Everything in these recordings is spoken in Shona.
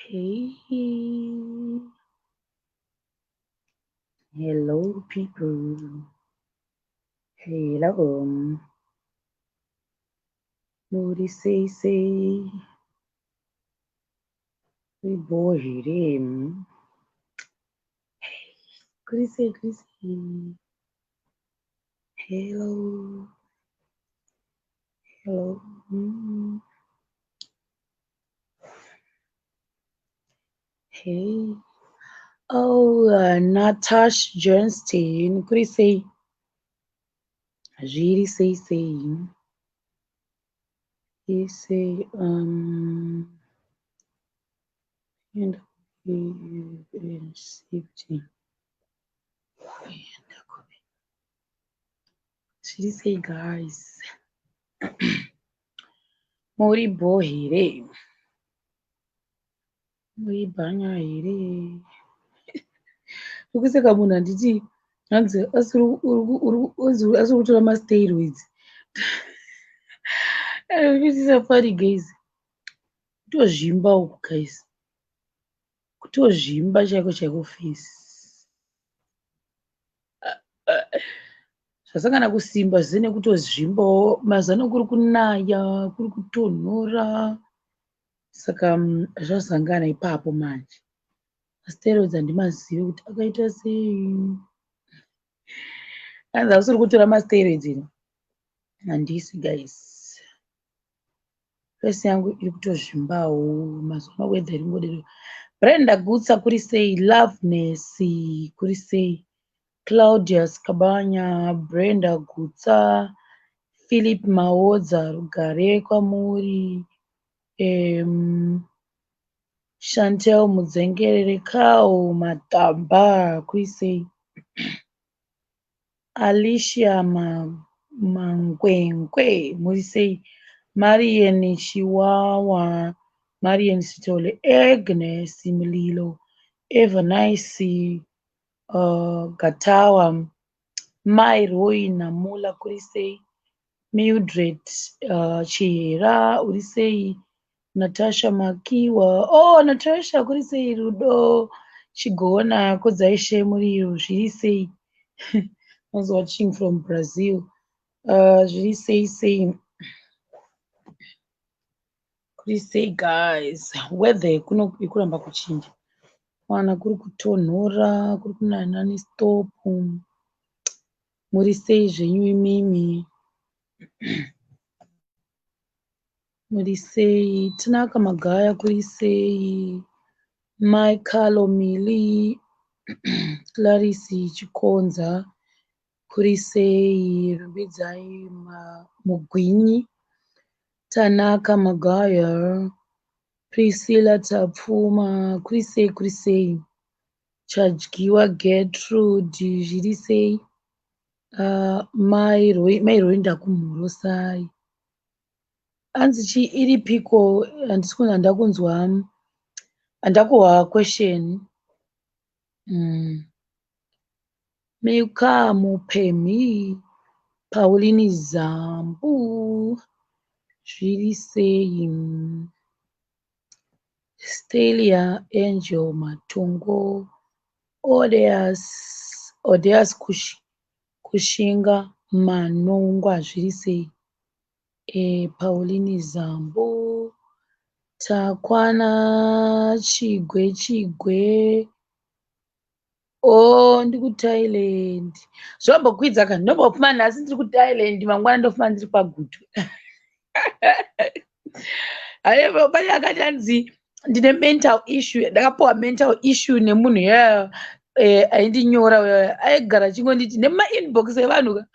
Hey, hello people. Hello. Muri sei sei? Muri bho here? Kuri sei, kuri sei? Hello. Hello. Hey. Oh, Natash Johnston. Kuri sei? Zviri sei sei? Zviri sei? And Zviri sei guys? Muri bho here? Muri bhanya here? Urikuseka munhu handiti hanzi asiri kutora masteroids. This funny guys. Kutozvimba uku guys. Kutozvimba chaiko chaiko face. Zvasangana kusimba zvese nekutozvimbawo. Mazuva ano kuri kunaya, kuri kutonhora. Saka zvazangana ipapo manje. Masteroids handimazivi kuti akaita sei. Hanzi hausiri kutora masteroids here? Handisi guys. Face yangu iri kutozvimbawo. Mazuva ano weather iri kungodero. Brenda Gutsa kuri sei? Loveness kuri sei? Claudius Kabanya, Brenda Gutsa, Philip Maodza, rugare kwamuri. Chantel Mudzengerere, Carl Matamba kuri sei? Alicia Mangwengwe muri sei? Marian Chiwawa, Marian Sithole, Agnes Mlilo, Evernice Gatawa, Mai Roy Namula kuri sei? Mildred Chihera uri sei? Natasha Makiwa, oh Natasha kuri sei? Rudo Chigona, Kodzaishe Muriro zviri sei? I was watching from Brazil. Zviri sei sei? Kuri sei guys? Weather kuno ikuramba kuchinja. Wana kuri kutonhora, kuri kunaya non-stop. Muri sei zvenyu imimi? Muri sei? Tinaka Magaya kuri sei? Michael Mili, Clarice Chikonza kuri sei? Rumbidzai Mugwinyi, Tanaka Magaya, Priscilla Tapfuma kuri sei kuri sei? Chadyiwa Gertrude zviri sei? Mai Roy ndakumhorosai. Hanzi chii iripiko? Handisi handakunzwa handakuhwa question. Milka Mupemhi, Pauline Zambu zviri sei? Stelia Angel Matongo, Odeas Kushinga Manongwa zviri sei? Pauline Zambu, Takwana Chigwe Chigwe. Oh, ndiri kuThailand. Zvambokwidza ka ndombofuma nhasi ndiri kuThailand, mangwana ndofuma ndiri paGutu. Pane akati hanzi ndine mental issue, ndakapiwa mental issue nemunhu iyaya aindinyora aigara achingonditi nemainbox evanhu ka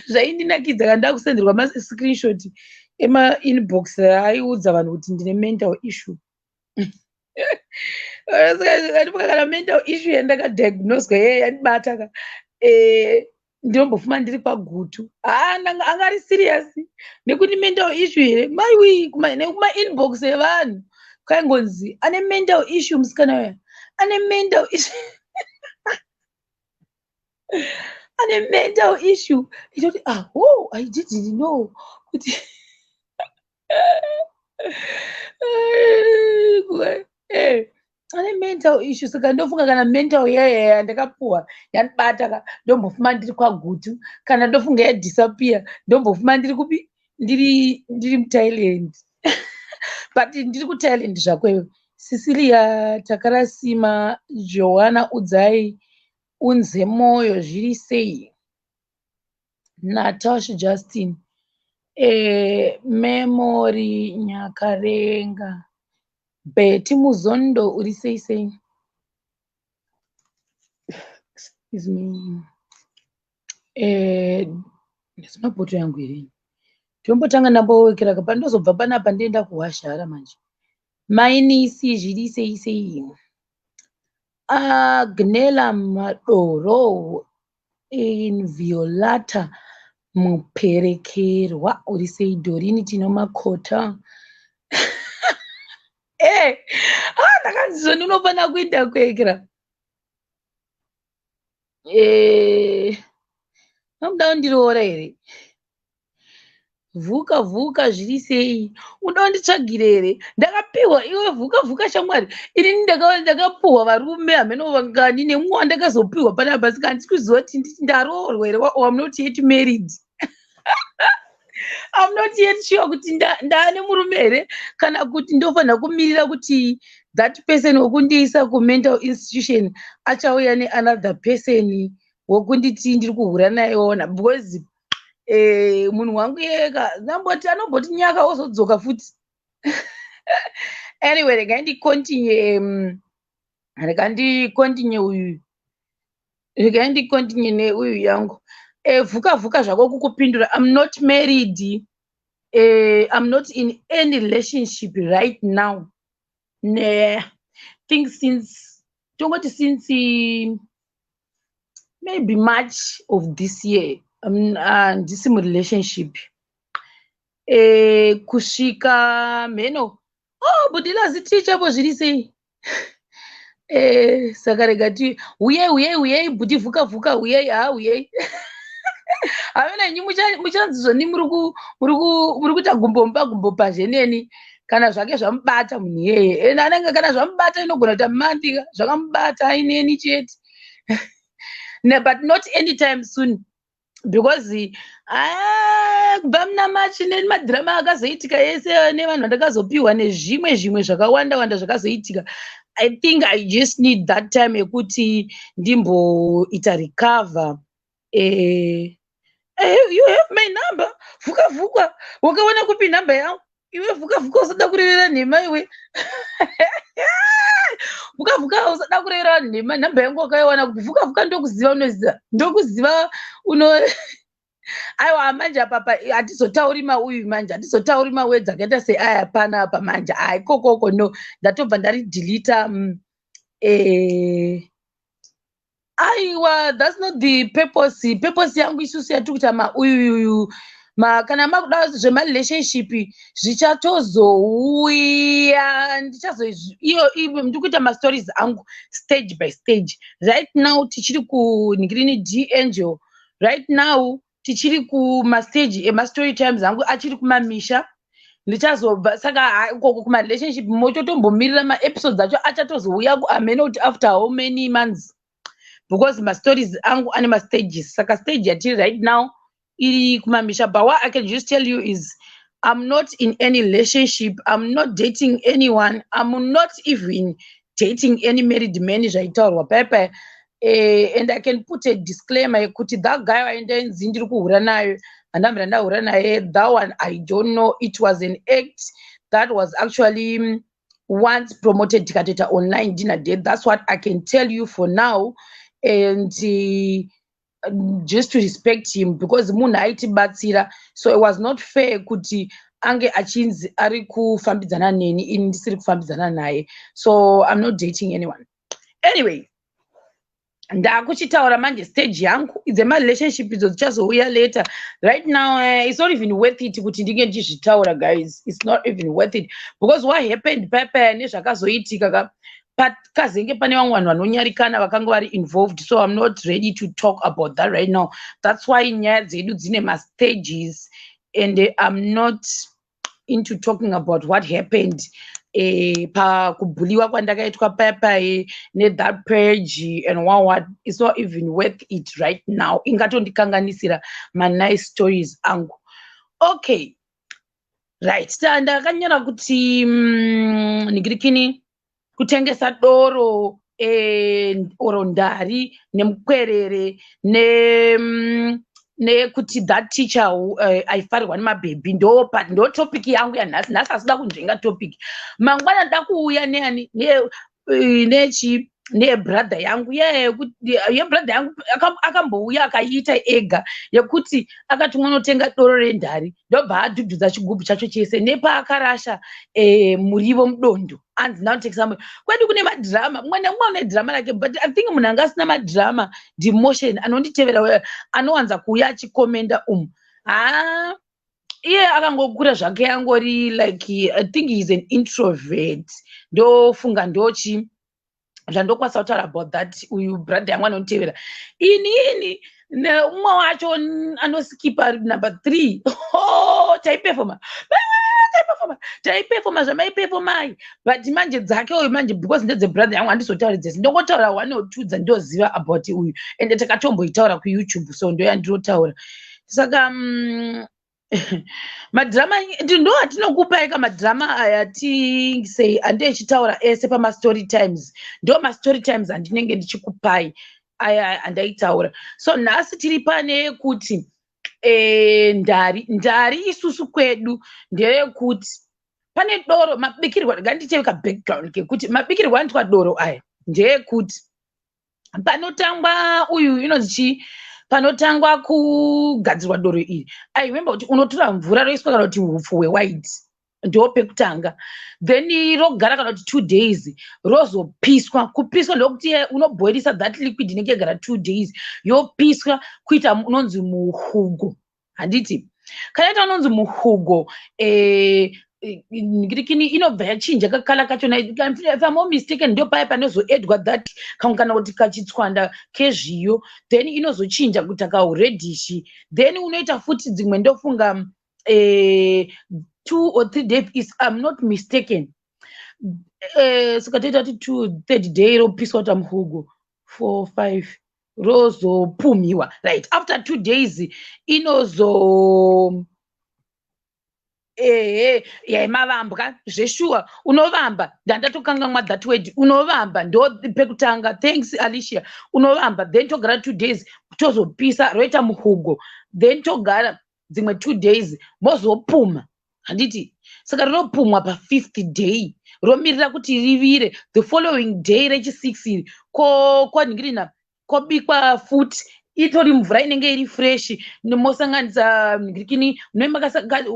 zvaindinakidza kana ndakusenderwa mascreenshot emainbox aiudza vanhu kuti ndine mental issue. Saka kana mental issue yandakadiagnoswa yeye yandibata ka ndinombofuma ndiri paGutu. Haa anga ari serious nekuti mental issue here maiwi nekumainbox evanhu kwaingonzi ane mental issue musikana uya ane mental issue ane mental issue. Ndinoti ah, oh, I didn't know kuti Mental issue. Saka ndofunga kana mental yaya yandakapuwa yandibata ka, ndombofuma ndiri kwaGutu. Kana ndofunga yadisappear, ndombofuma ndiri kupi? Ndiri muThailand, but ndiri kuThailand zvakweyo. Cecilia Takarasima, Joana Udzai, Unze Moyo, zviri sei? Natasha Justin, Memory Nyakarenga, Betty Muzondo, uri sei sei? Excuse me. Ndisina yangu here? Tombotanga ndambowekera kapa, ndozobva panapa ndoenda kuHwazhara manje. Mainisi, zviri sei sei? Agnela Madoro, Inviolata Muperekerwa, uri sei? Dorini Tino Makota. Ah, ndakanzi zvoni unofanira kuenda kuekera. Nomuda kundiroora here? Vhuka vhuka, zviri sei? Unoda kunditsvagira here? Ndakapiwa iwe, vhuka vhuka shamwari. Inini ndakapiwa varume hameno vangani, nemumwe wandakazopiwa panapa, saka handisi kuziva kuti nditi ndaroorwa here or I'm not yet married. I'm not yet sure kuti ndaane murume here kana kuti ndofanira kumirira kuti that person wekundiisa kumental institution achauya neanother person wekunditi ndiri kuhura naye ona, because munhu wangu yeka ndamboti anomboti nyaka ozodzoka futi. Anyway, regai ndicontinue, rega ndicontinue uyu, regai ndicontinue neuyu yangu. Vhuka vhuka zvako, kukupindura, I'm not married. I'm not in any relationship right now. Ne think since, tongoti since maybe March of this year, handisi murelationship kusvika mheno. Oh, Budilazi tichapo, zviri sei? Saka rega ti huyei, huyei, huyei, bhuti vhuka vhuka, huyei, ha, huyei. Hamena nyi muchanzi zvoni muri kuita gumbo mupa gumbo pazhe neni. Kana zvake zvamubata munhu iyeye, ende anenge kana zvamubata inogona kuita mandika zvakamubata aineni chete ne, but not anytime soon, because kubva muna March nemadhirama akazoitika ese nevanhu vandakazopiwa nezvimwe zvimwe zvakawanda wanda zvakazoitika, I think I just need that time yekuti ndimboita recover. You have my number, vhuka vhuka. Wakaona kupi nhamba yangu iwe, vhuka vhuka? Usada kurevera nhema iwe, vhuka vhuka, usada kurevera nhema. Nhamba yangu wakaiwana kupi, vhuka vhuka? Ndokuziva, unoziva ndokuziva uno. Aiwa, manje apapa hatizotauri mauyu, manje hatizotauri mawords akaita seaya panapa manje. Ai, kokoko no, ndatobva ndaridelita. Aiwa, that's not the purpose. Purpose yangu isusu yatiri kuita mauyuyu ma, kana makuda zvemarelationship zvichatozouya, ndichazo iyo ndiri kuita mastories angu stage by stage. Right now tichiri kunhikirini D Angel. Right now tichiri kumastage emastory times angu achiri kumamisha. Ndichazobva saka ikoko kumarelationship mototombomirira maepisodes acho achatozouya amene kuti after how many months, because mastories angu ane mastages. Saka stage yatiri right now iri kumamisha. But what I can just tell you is I'm not in any relationship. I'm not dating anyone. I'm not even dating any married man zvaitaurwa paipai. And I can put a disclaimer yekuti that guy waindainzi ndiri kuhura nayo, handambira ndahura naye. That one, I don't know, it was an act that was actually once promoted tikatoita online dinner date. That's what I can tell you for now. And just to respect him, because munhu aitibatsira, so it was not fair kuti ange achinzi ari kufambidzana neni, ini ndisiri kufambidzana naye. So I'm not dating anyone. Anyway, ndakuchitaura manje stage yangu dzemarelationship idzo dzichazouya later. Right now it's not even worth it kuti ndinge ndichizvitaura, guys. It's not even worth it, because what happened papa nezvakazoitika ka, pakazenge pane vamwe vanhu vanonyarikana vakanga vari involved, so I'm not ready to talk about that right now. That's why nyaya dzedu dzine mastages, and I'm not into talking about what happened pakubhuliwa kwandakaitwa payapai nethat page and what. It's not even worth it right now, ingatondikanganisira manice stories angu. Okay, right, ndakanyora kuti ningirikini kutengesa doro oro ndari nemukwerere nekuti that teacher aifarirwa nemabhebhi. Ndo topic yangu yanhasi. Nhasi asida kunzvenga topic. Mangwana nda kuuya neani nechi nebrother yangu yebrother yangu akambouya akaiita ega yekuti akati unotenga doro rendari, ndobva adhudhudza chigubhu chacho chese nepaakarasha murivo mudondo, anzi ndaunotengesa murivo. Kwedu kune madhirama, mumwe nemumwe une dhirama rake, but I think munhu anga asina madhirama demotion anonditevera, anowanza kuuya achikomenda umu. Ha, iye akangokura zvake angori like, I think he is an introvert, ndofunga. Ndochi zvandokwanisa kutaura about that. Uyu brother yangu anonditevera, inini neumwe wacho anoskipa number 3. Oh, taipefoma, taipefoma, taipefoma zvamaipefomai, but manje dzake uyu manje, because ndedzebrother yangu, handizotauri dzese, ndongotaura one or two dzandoziva about uyu, ende takatomboitaura kuYouTube, so ndoyandinotaura. Saka madhirama ndo atinokupai kamadhirama aya tisei andechitaura ese pamastory times. Ndo mastory times andinenge ndichikupai aya andaitaura. So nhasi tiri pane yekuti ndari. Ndari isusu kwedu ndeyekuti pane doro mabikirwa. Nganditeve kabackground kekuti mabikirwa anoitwa doro aya ndeyekuti panotangwa uyu inonzi chii, panotangwa kugadzirwa doro iri, I remember kuti unotora mvura, roiswa kana kuti hupfu hwewhite, ndo pekutanga, then rogara kana kuti 2 days, rozopiswa. Kupiswa ndokuti unobhoirisa that liquid inenge yagara 2 days, yopiswa kuita unonzi muhugo, handiti? Kana yaita unonzi muhugo, ngirikini inobva yachinja kakala kachona. If I'm not mistaken, ndo paya panozoedwa that kamwe kana kuti kachitswanda kezviyo, then inozochinja kuita kaureddish. Then unoita futi dzimwe, ndofunga 2 or 3 days, if I'm not mistaken. Saka toita kuti two, third day ropiswa kuita muhugo, four, five, rozopumhiwa. Right after 2 days inozo, ehe, yaimavambwa zveshuwa. Unovamba, ndandatokangamwa that word, unovamba, ndo pekutanga. Thanks, Alicia. Unovamba, then togara 2 days, tozopisa, roita muhugo, then togara dzimwe 2 days, mozopuma, handiti? Saka rinopumwa pafifth day, romirira kuti rivire. The following day rechi6 iri kwanhingirina kobikwa futi, itori mvura inenge iri fresh, mosanganisa nhingirikini,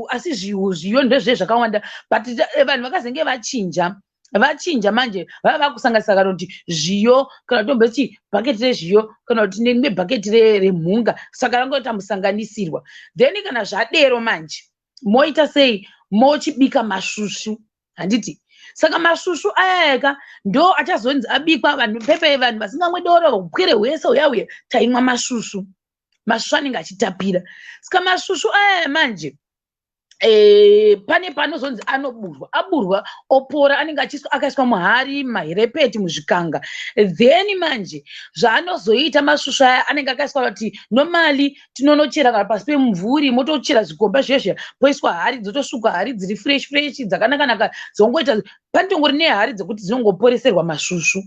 asi zviyo ndezve zvakawanda, but vanhu vakazenge vachinja, vachinja manje, vava vakusanganisa kana kuti zviyo, kana tomboti bhaketi rezviyo, kana kuti nerimwe bhaketi remhunga. Saka rangoita musanganisirwa. Then kana zvadero manje moita sei? Mochibika masvusvu, handiti? Saka masvusvu ayayaka ndo achazonzi abikwa. Vanhu pepe, vanhu vasingamwe doro, upwere hwese huya huya, taimwa masvusvu. Masvusvu anenge achitapira. Saka masvusvu ayaya manje, pane panozonzi anoburwa, aburwa opora, anenge akaiswa muhari, mahirepeti, muzvikanga. Then manje zvaanozoita masvusvu aya anenge akaiswa kuti normally tinonochera kana pasi pemumvuri, motochera zvikomba zviya zviya, poiswa hari, dzotosukwa, hari dziri fresh fresh, dzakanaka-naka, dzongoita panotongori nehari dzekuti dzinongoporeserwa masvusvu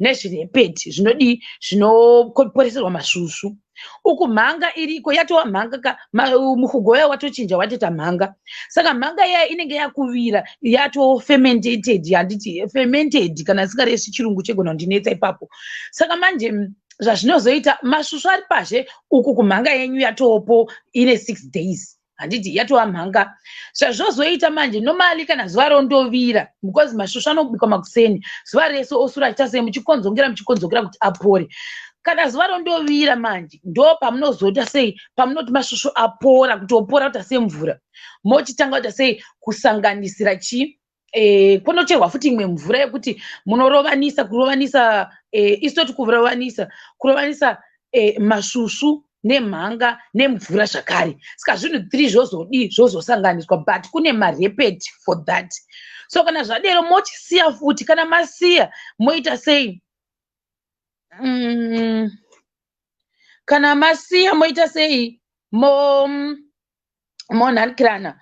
nezvirepeti zvinodii, zvinoporeserwa masvusvu. Uku mhanga iriko, yatova mhanga ka, muhugo wayo watochinja, watoita mhanga. Saka mhanga iya inenge yakuvira, yatofermented, handiti? Fermented, kana isingaresi chirungu chegona kundinetsa ipapo. Saka manje zvazvinozoita, masvusvu ari pazhe uku, kumhanga yenyu yatopo ine 6 days, handiti? Yatova mhanga. Zvazvozoita manje, normally kana zuva rondovira, because masvusvu anobikwa makuseni, zuva rese osura achiita sei, muchikonzongera, muchikonzongera kuti apore. Kana zuva rondovira manje, ndo pamunozoita sei, pamunoti masvusvu apora, kuti opora kuita semvura, mochitanga kuita sei, kusanganisira chii, kunocherwa futi imwe mvura yekuti munorovanisa, kurovanisa, isitoti kurovanisa, kurovanisa masvusvu. Nemhanga nemvura zvakare. Saka zvinhu three zvozodii? Zvozosanganiswa, but kune marecipe for that. So kana zvadero, mochisiya futi. Kana masiya, moita sei? Kana masiya, moita sei? Monhanikirana,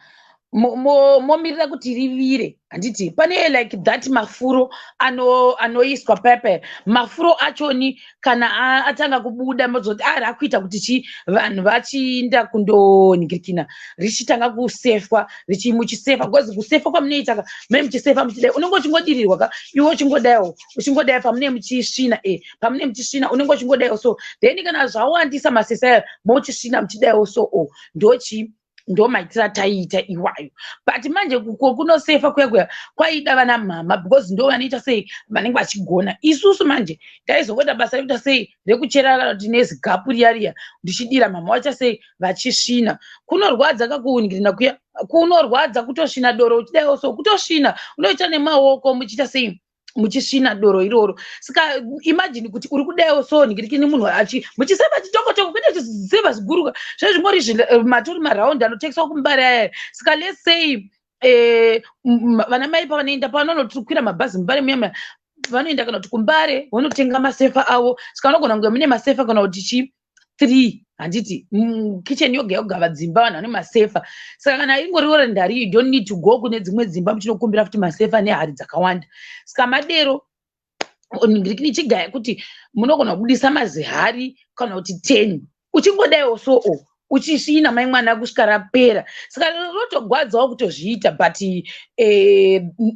momirira kuti rivire, handiti? Pane like that mafuro anoiswa pepe. Mafuro achoni kana atanga kubuda, mozoti a rakuita kuti chi vanhu vachiinda kundoningirikina, richitanga kusefwa, muchisefa, because kusefa kwamunoita, mune muchisefa muchidai, unenge uchingodirirwa ka iwe, uchingodaiwo, uchingodai pamune muchisvina, pamune muchisvina, unenge uchingodaiwo. So then kana zvawandisa masesa ayo, mochisvina muchidaiwo. So o ndochi ndo maitiro ataiita iwayo. But manje kunosefa kuya kuya kwaida vana mama, because ndo vanoita sei, vanenge vachigona. Isusu manje taizongoita basa rekuita sei, rekuchera kana kuti nezigapu riya riya, ndichidira, mama wacha sei, vachisvina. Kunorwadza kakuunigirina kuya, kunorwadza kutosvina doro uchidaiwo. So kutosvina unoita nemaoko, muchiita sei, muchisvina doro iroro. Saka imagine kuti uri kudaiwo, so ningirikini munhu achi muchisefa chitokotoko, kwete chisefa zviguruka zvezvingori matori maraundi anotengeswa kuMbare aya. Saka let's say vana mai pavanoenda, pavanonokwira mabhazi muMbare muya, vanoenda kana kuti kuMbare vonotenga masefa avo. Saka vanogona kunge mune masefa kana kuti chi three, handiti? Kitchen yoga yoga, vadzimba vanhu vane masefa. Saka kana ingoriwo ndari, you don't need to go kune dzimwe dzimba muchinokumbira futi masefa nehari dzakawanda. Saka madero chigaya kuti munogona kubudisa mazihari kana kuti 10, uchingodaiwo, so o uchisvina mai mwana kusvika rapera. Saka rotogwadzawo kutozviita, but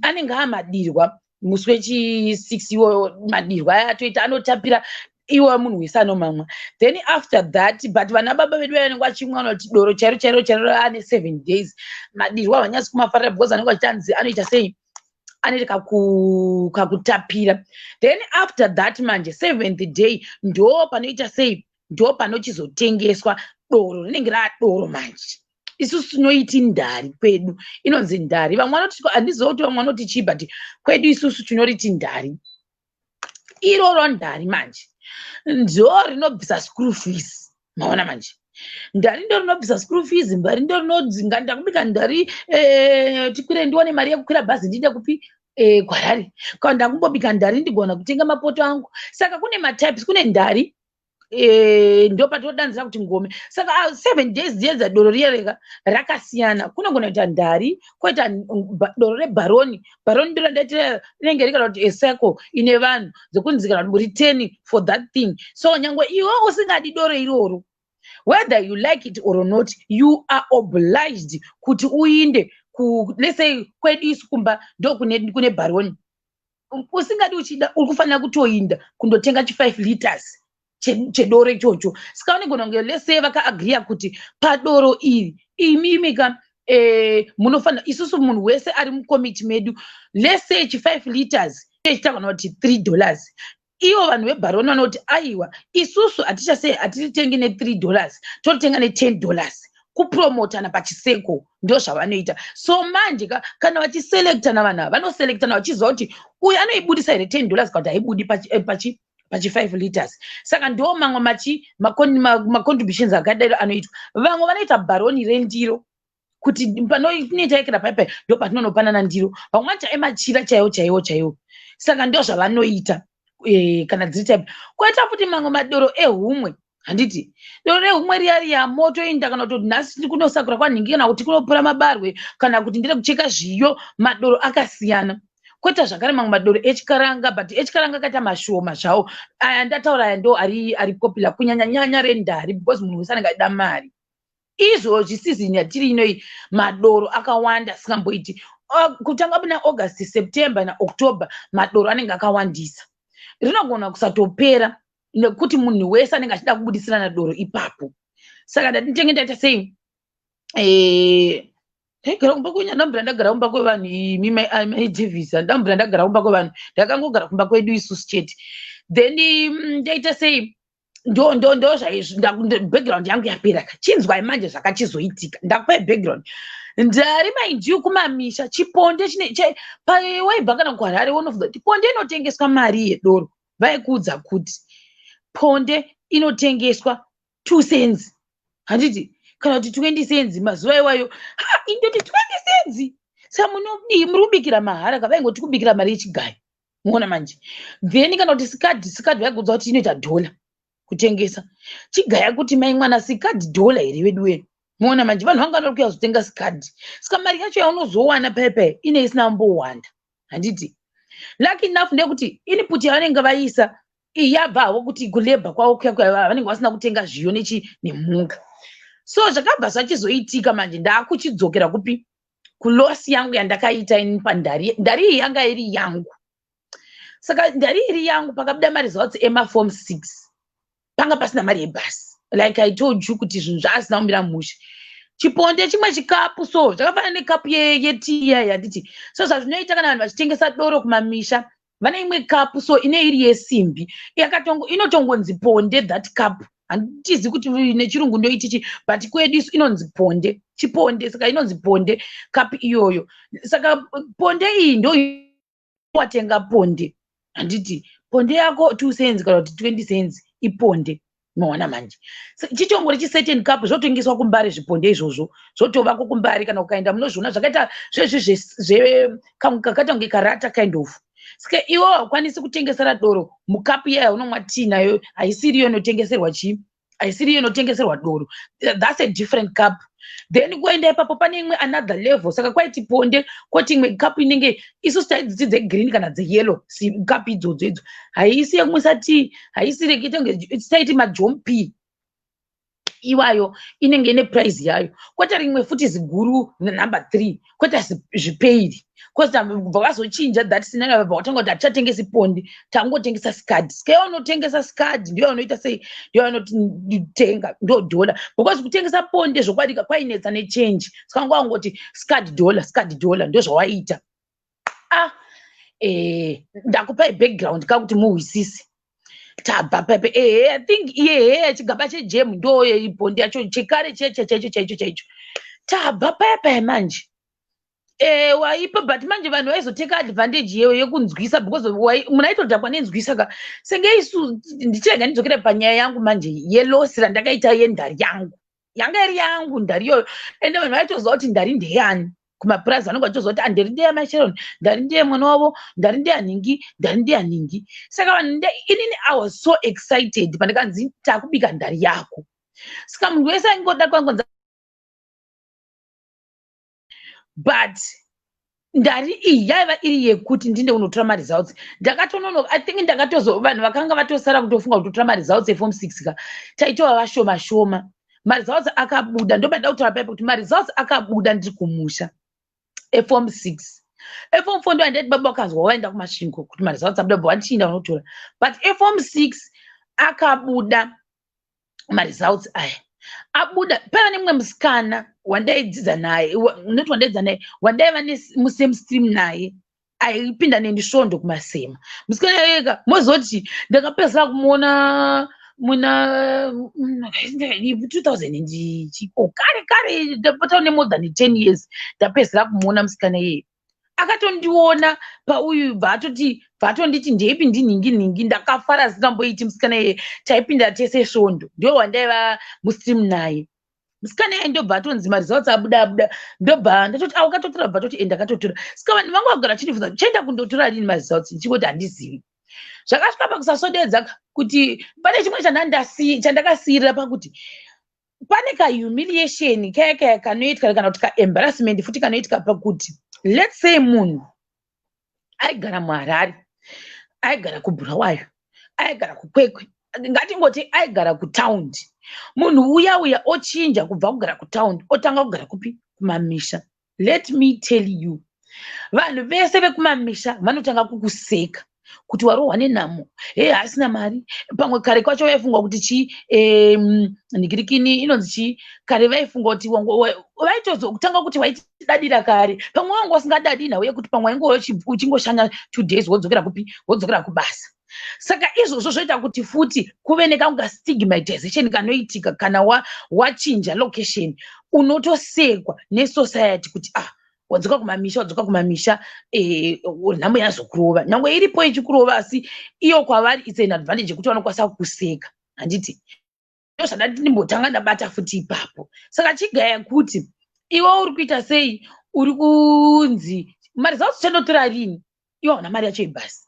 anenge amadirwa musi wechi6 iwoyo. Madirwa aya atoita anotapira iwo, munhu wese anomamwa. Then after that, but vana baba vedu vanenge vachimwa kuti doro chairo chairo chairo ane 7 days. Madirwa havanyatsi kumafarira because anenge achitanzi anoita sei, anoita kakutapira. Then after that manje, seventh day, ndo panoita sei, ndo panochizotengeswa doro rinenge raadoro manje. Isusu tinoiti ndari, kwedu inonzi ndari. Vamwe vanoti, handiziva kuti vamwe vanoti chii, but kwedu isusu tinoriti ndari. Iroro ndari manje ndo rinobvisa school fees. Maona manje, ndari ndo rinobvisa school fees. Mbari ndo rinodzinga, ndakubika ndari, tikwire, ndione mari yekukwira bhazi, ndiinde kupi? Kwarari. Kana ndakumbobika ndari, ndigona kutenga mapoto angu. Saka kune matypes, kune ndari, ndo patinodanzira kuti ngome. Saka 7 days dziedza doro riya rega rakasiyana. Kunogona kuita ndari, koita doro rebharoni. Bharoni ndiro ndaitira, rinenge rikana kuti ecircle ine vanhu dzekunzi kana kuti muri 10 for that thing. So nyangwe iwe usingadi doro iroro, whether you like it or not, you are obliged kuti uinde ku, let's say kwedu isu kumba ndo kune bharoni. Usingadi, uchida, uri kufanira kutoinda kundotenga chi5 liters chedoro ichocho. Saka vanogona kunge, let's say, vakaagriya kuti padoro iri, imimi ka, munofanira, isusu munhu wese ari mukomiti medu, let's say chi5 liters chitagona kuti $3. Ivo vanhu vebharoni vanoti, "Aiwa, isusu hatichasei, hatiritengi ne$3, toritenga ne$10." Kupromotana pachiseko, ndo zvavanoita. So manje ka, kana vachiselectana, vanhu ava vanoselectana vachiziva kuti uyu anoibudisa here $10 kana kuti haibudi pachi 5 liters. Saka ndo mamwe machi macontributions akadaro anoitwa. Vamwe vanoita bharoni rendiro, kuti panoita ikira paipai, ndo patinonopanana ndiro. Vamwe vanoita emachira chaiwo chaiwo chaiwo. Saka ndo zvavanoita, kana dziri type. Koita futi mamwe madoro ehumwe, handiti? Doro rehumwe riya riya motoinda, kana kuti nhasi tiri kunosakura kwanhingi, kana kuti kunopura mabarwe, kana kuti ndere kucheka zviyo. Madoro akasiyana. Koita zvakare mamwe madoro echikaranga, but echikaranga akaita mashoma zvawo. Aya ndataura aya ndo ari popular, kunyanya nyanya rendari, because munhu wese anenge achida mari. Izvozvi season yatiri inoi, madoro akawanda asingamboiti. Kutanga muna August, September naOctober, madoro anenge akawandisa, rinogona kusatopera nekuti munhu wese anenge achida kubudisirana doro ipapo. Saka ndati nditenge ndaita sei, ndaigara kumba kwenyu. Ndambura ndagara kumba kwevanhu imi mai Davis, ndambura ndagara kumba kwevanhu, ndakangogara kumba kwedu isusu chete. Then ndaita sei, ndo background yangu yapera. Chinzwai manje zvakachizoitika. Ndakupai background. Ndari, mind you, kumamisha chiponde chine waibva kana kuHarare, one of the ponde inotengeswa mari yedoro, vaikuudza kuti ponde inotengeswa. 2 cents, handiti, kana kuti 20 cents mazuva iwayo. Ha, indoti 20 cents, saka munodii? Muri kubikira mahara ka? Vaingoti kubikira mari yechigayo, muona manje. Then kana kuti Scud, Scud vaigudza kuti inoita dhola kutengesa. Chigaya kuti mai mwana, Scud dhola here vedu wenu? Muona manje, vanhu vanga vari kuya kuzotenga Scud. Saka mari yacho yaunozowana paipai ine isina mbowanda, handiti? Lucky enough ndeyekuti input yavanenge vaisa iyi yabva havo kuti kulabor kwavo kuya kuya, vanenge vasina kutenga zviyo nechi nemhunga. So zvakabva zvachizoitika manje, ndaakuchidzokera kupi? Kuloss yangu yandakaita ini pandari. Ndari iyi yanga iri yangu. Saka ndari iri yangu, pakabuda maresults emaform 6, panga pasina mari yebhasi. Like I told you kuti zvinhu zvaasina kumira mushe. Chiponde chimwe chikapu, so zvakafanana nekapu yetii iya, handiti? So zvazvinoita, kana vanhu vachitengesa doro kumamisha, vane imwe kapu so ine iri yesimbi, inotongonzi ponde. That cup, handitizi kuti nechirungu ndoitichi, but kwedu isu inonzi ponde, chiponde. Saka inonzi ponde kapu iyoyo. Saka ponde iyi ndo watenga ponde, handiti? Ponde yako 2 cents kana kuti 20 cents iponde, maona manje. Chichongori chicertain cup, zvotengeswa kuMbare zviponde izvozvo, zvotovako kuMbare. Kana ukaenda munozviona, zvakaita zvezvi kakaita kunge karata kind of. Saka iwe haukwanisi kutengesera doro mukapu iya yaunomwa tii nayo. Haisiriyo inotengeserwa chii, haisiriyo inotengeserwa doro. That's a different cup. Then kuenda ipapo pane imwe another level. Saka kwaiti ponde, kwoti imwe kapu inenge isusu taidziti dzegreen kana dzeyellow. Kapu idzodzo idzo haisi yekumwisa tii, haisi rekuita, taiti majomp iwayo, inenge ine price yayo. Kwete rimwe futi ziguru number 3, kwete zvipeiri. Kwete kubva vazochinja that scenario, vabva vatanga kuti hatichatengesi ponde, tangotengesa Scud. Saka iwe unotengesa Scud, ndiyo unoita sei? Ndiyo unotenga, ndo dhola, because kutengesa ponde zvokwadika kwainetsa nechange. Saka nguva ngoti Scud dollar, Scud dollar, ndo zvawaiita. Ah, ndakupai background kakuti muhwisise. Tabva pepe, ehe, I think iyehe chigaba chejemu ndo ponde yacho chekare cheche chaicho chaicho chaicho. Tabva paya paya manje, waipa, but manje vanhu vaizoteka advantage yeyo yekunzwisa, because munhu aitodhakwa nenzwisa ka. Senge isu, ndichirega ndidzokere panyaya yangu manje yeloss randakaita yendari yangu. Yanga iri yangu ndari iyoyo, ende vanhu vaitoziva kuti ndari ndeyani. Kumapurazi vanenge vachitoziva kuti ndari ndeyamasharon, ndari ndeye mwana wavo, ndari ndeyanhingi, ndari ndeyanhingi. Saka vanhu, inini I was so excited pandakanzi takubika ndari yako. Saka munhu wese aingoda kwangonza, but ndari iyi yaiva iri yekuti ndinde kunotora maresults. Ndakatononoka, I think ndakatozo vanhu vakanga vatosara kutofunga kutotora maresults eform 6 ka, taitova vashoma shoma. Maresults akabuda, ndobanda kutaura paipo kuti maresults akabuda ndiri kumusha eform 6. Eform 4 ndo andati baba vakanzwa waenda kuMasvingo kuti maresults abuda, bva vandichiinda kunotora. But eform 6 akabuda, maresults aya abuda, paiva nemumwe musikana wandaidzidza naye, not wandaidzidza naye, wandaiva musame stream naye, aipinda neni svondo kumasema. Musikana ega mozoti ndakapedzisira kumuona muna 2000 ndichiko kare kare, ndapota nemore than 10 years ndapedzisira kumuona. Musikana iyeye akatondiona pauyu, bva atoti, bva atonditi ndeipi, ndinhingi nhingi. Ndakafara zisingamboiti. Musikana iyeye taipinda tese svondo, ndiwo wandaiva mustream naye. Musikana iye ndobva atonzi maresults abuda, abuda. Ndobva ndatoti a ukatotora? Bva toti e, ndakatotora. Saka vanhu vangu vagara vachindibvunza, chaenda kundotora rini maresults? Ndichingoti handizivi. Zvakasvika pakusasodedza kuti pane chimwe chandakasiyirira pakuti pane kahumiliation kaya kaya kanoitika, kana kuti kaembarrassment futi kanoitika pakuti, let's say munhu aigara muHarare, aigara kuBhurawayo, aigara kuKwekwe, ngatingoti aigara kutaundi, munhu uya uya ochinja kubva kugara kutaundi, otanga kugara kupi? Kumamisha. Let me tell you, vanhu vese vekumamisha vanotanga kukuseka kuti warohwa nenhamo, he, haasina mari. Pamwe kare kwacho vaifunga kuti chii, nhikirikini inonzi chii, kare vaifunga kuti vaitozotanga kuti waitidadira kare. Pamwe wanga usingadadi nhau yekuti pamwe wainge uchingoshanya 2 days, wodzokera kupi? Wodzokera kubasa. Saka izvozvo zvoita kuti futi kuve nekamwe kastigmatization kanoitika kana wachinja location. Unotosekwa nesociety kuti ah, wadzoka kumamisha, wadzoka kumamisha, nhamo yazokurova. Nyange iripo ichikurova, asi iyo kwavari it's an advantage yekuti vanokwanisa kukuseka, handiti? Ndozvandati ndimbotanga ndabata futi ipapo. Saka chigaya kuti iwe uri kuita sei? Uri kunzi maresults uchandotora rini? Iwe hauna mari yacho yebhasi.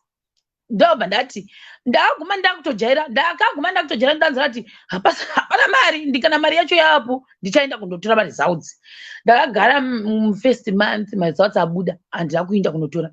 Ndobva ndati ndaguma ndakutojaira, ndakaguma ndakutojaira. Ndanzwa kuti hapana mari, ndikana mari yacho yapo ndichaenda kundotora maresults. Ndakagara first month, maresults abuda, handina kuinda kunotora.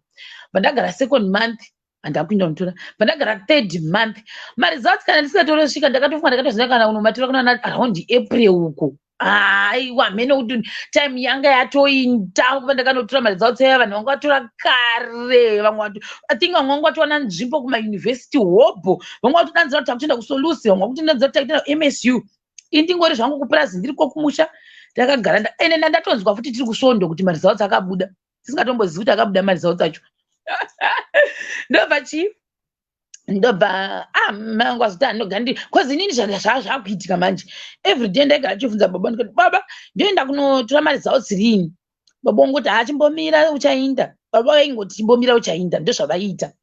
Pandagara second month, handina kuinda kunotora. Pandagara third month, maresults kana ndisingatorosvika, ndakatofunga, ndakatoziva kana unomatora kuna around April uko. Aiwa, mhene kuti time yanga yatoinda pandakanotora maresults aya. Vanhu vanga vatora kare, vamwe, I think vamwe vanga vatowana nzvimbo kumayunivhesiti hobho, vamwe vatodanzira kuti takutoenda kuSolusi, vamwe vakutodanzira kuti takutoenda kuMSU. Indingori zvangu kupurazi, ndiriko kumusha ndakagara. Ende ndandatonzwa futi tiri kusvondo kuti maresults akabuda, tisingatombozivi kuti akabuda maresults acho. Ndobva chii, ndobva, ah, mangu azoti anogandi 'cause inini zvaa zvakuitika manje. Everyday ndaigara ndichibvunza baba, ndikati, "Baba, ndoenda kunotora maresults rini?" Baba vangoti, "Ha, chimbomira, uchainda." Baba vaingoti, "Chimbomira, uchainda." Ndozvavaiita.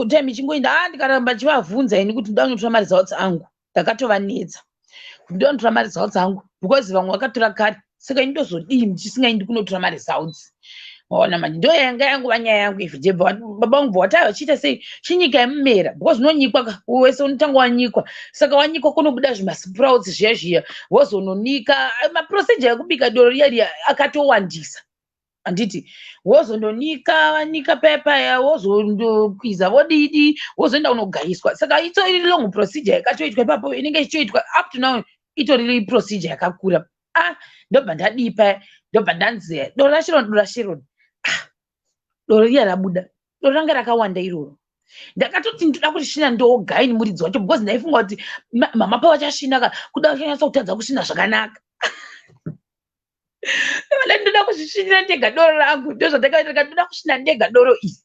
Time ichingoinda, a ndikaramba chivavhunza ini kuti ndoda kunotora maresults angu. Ndakatovanetsa kuti ndoda kunotora maresults angu because vamwe vakatora kare, saka ini ndozodii ndichisingaendi kunotora maresults? Ona manje, ndo yanga yanguva nyaya yangu everyday. Baba vangu bva wati, "Vachiita sei? Chinyika yemumera," because unonyikwa wese, unotanga wanyikwa. Saka wanyikwa kunobuda zvimasprouts zviya zviya, wozononika. Maprocedure ekubika doro riya riya akatowandisa, handiti? Wozondonika, wanika paya paya, wozondokwiza, wodidi, wozoenda kunogayiswa. Saka itori long procedure yakatoitwa ipapo, inenge ichitoitwa up to now, itori procedure yakakura. Ah, ndobva ndadii paya, ndobva ndanzi doro raSharon, doro raSharon. Ah, doro riya rabuda, doro ranga rakawanda iroro. Ndakatoti ndoda kurisvina ndoga ini muridzi wacho, because ndaifunga kuti mama pavachasvina ka, kuda vachanyatsa kutadza kusvina zvakanaka. Ndoda kuzvisvinira ndega doro rangu. Ndozvandakaita, ndikati ndoda kusvina ndega doro iri.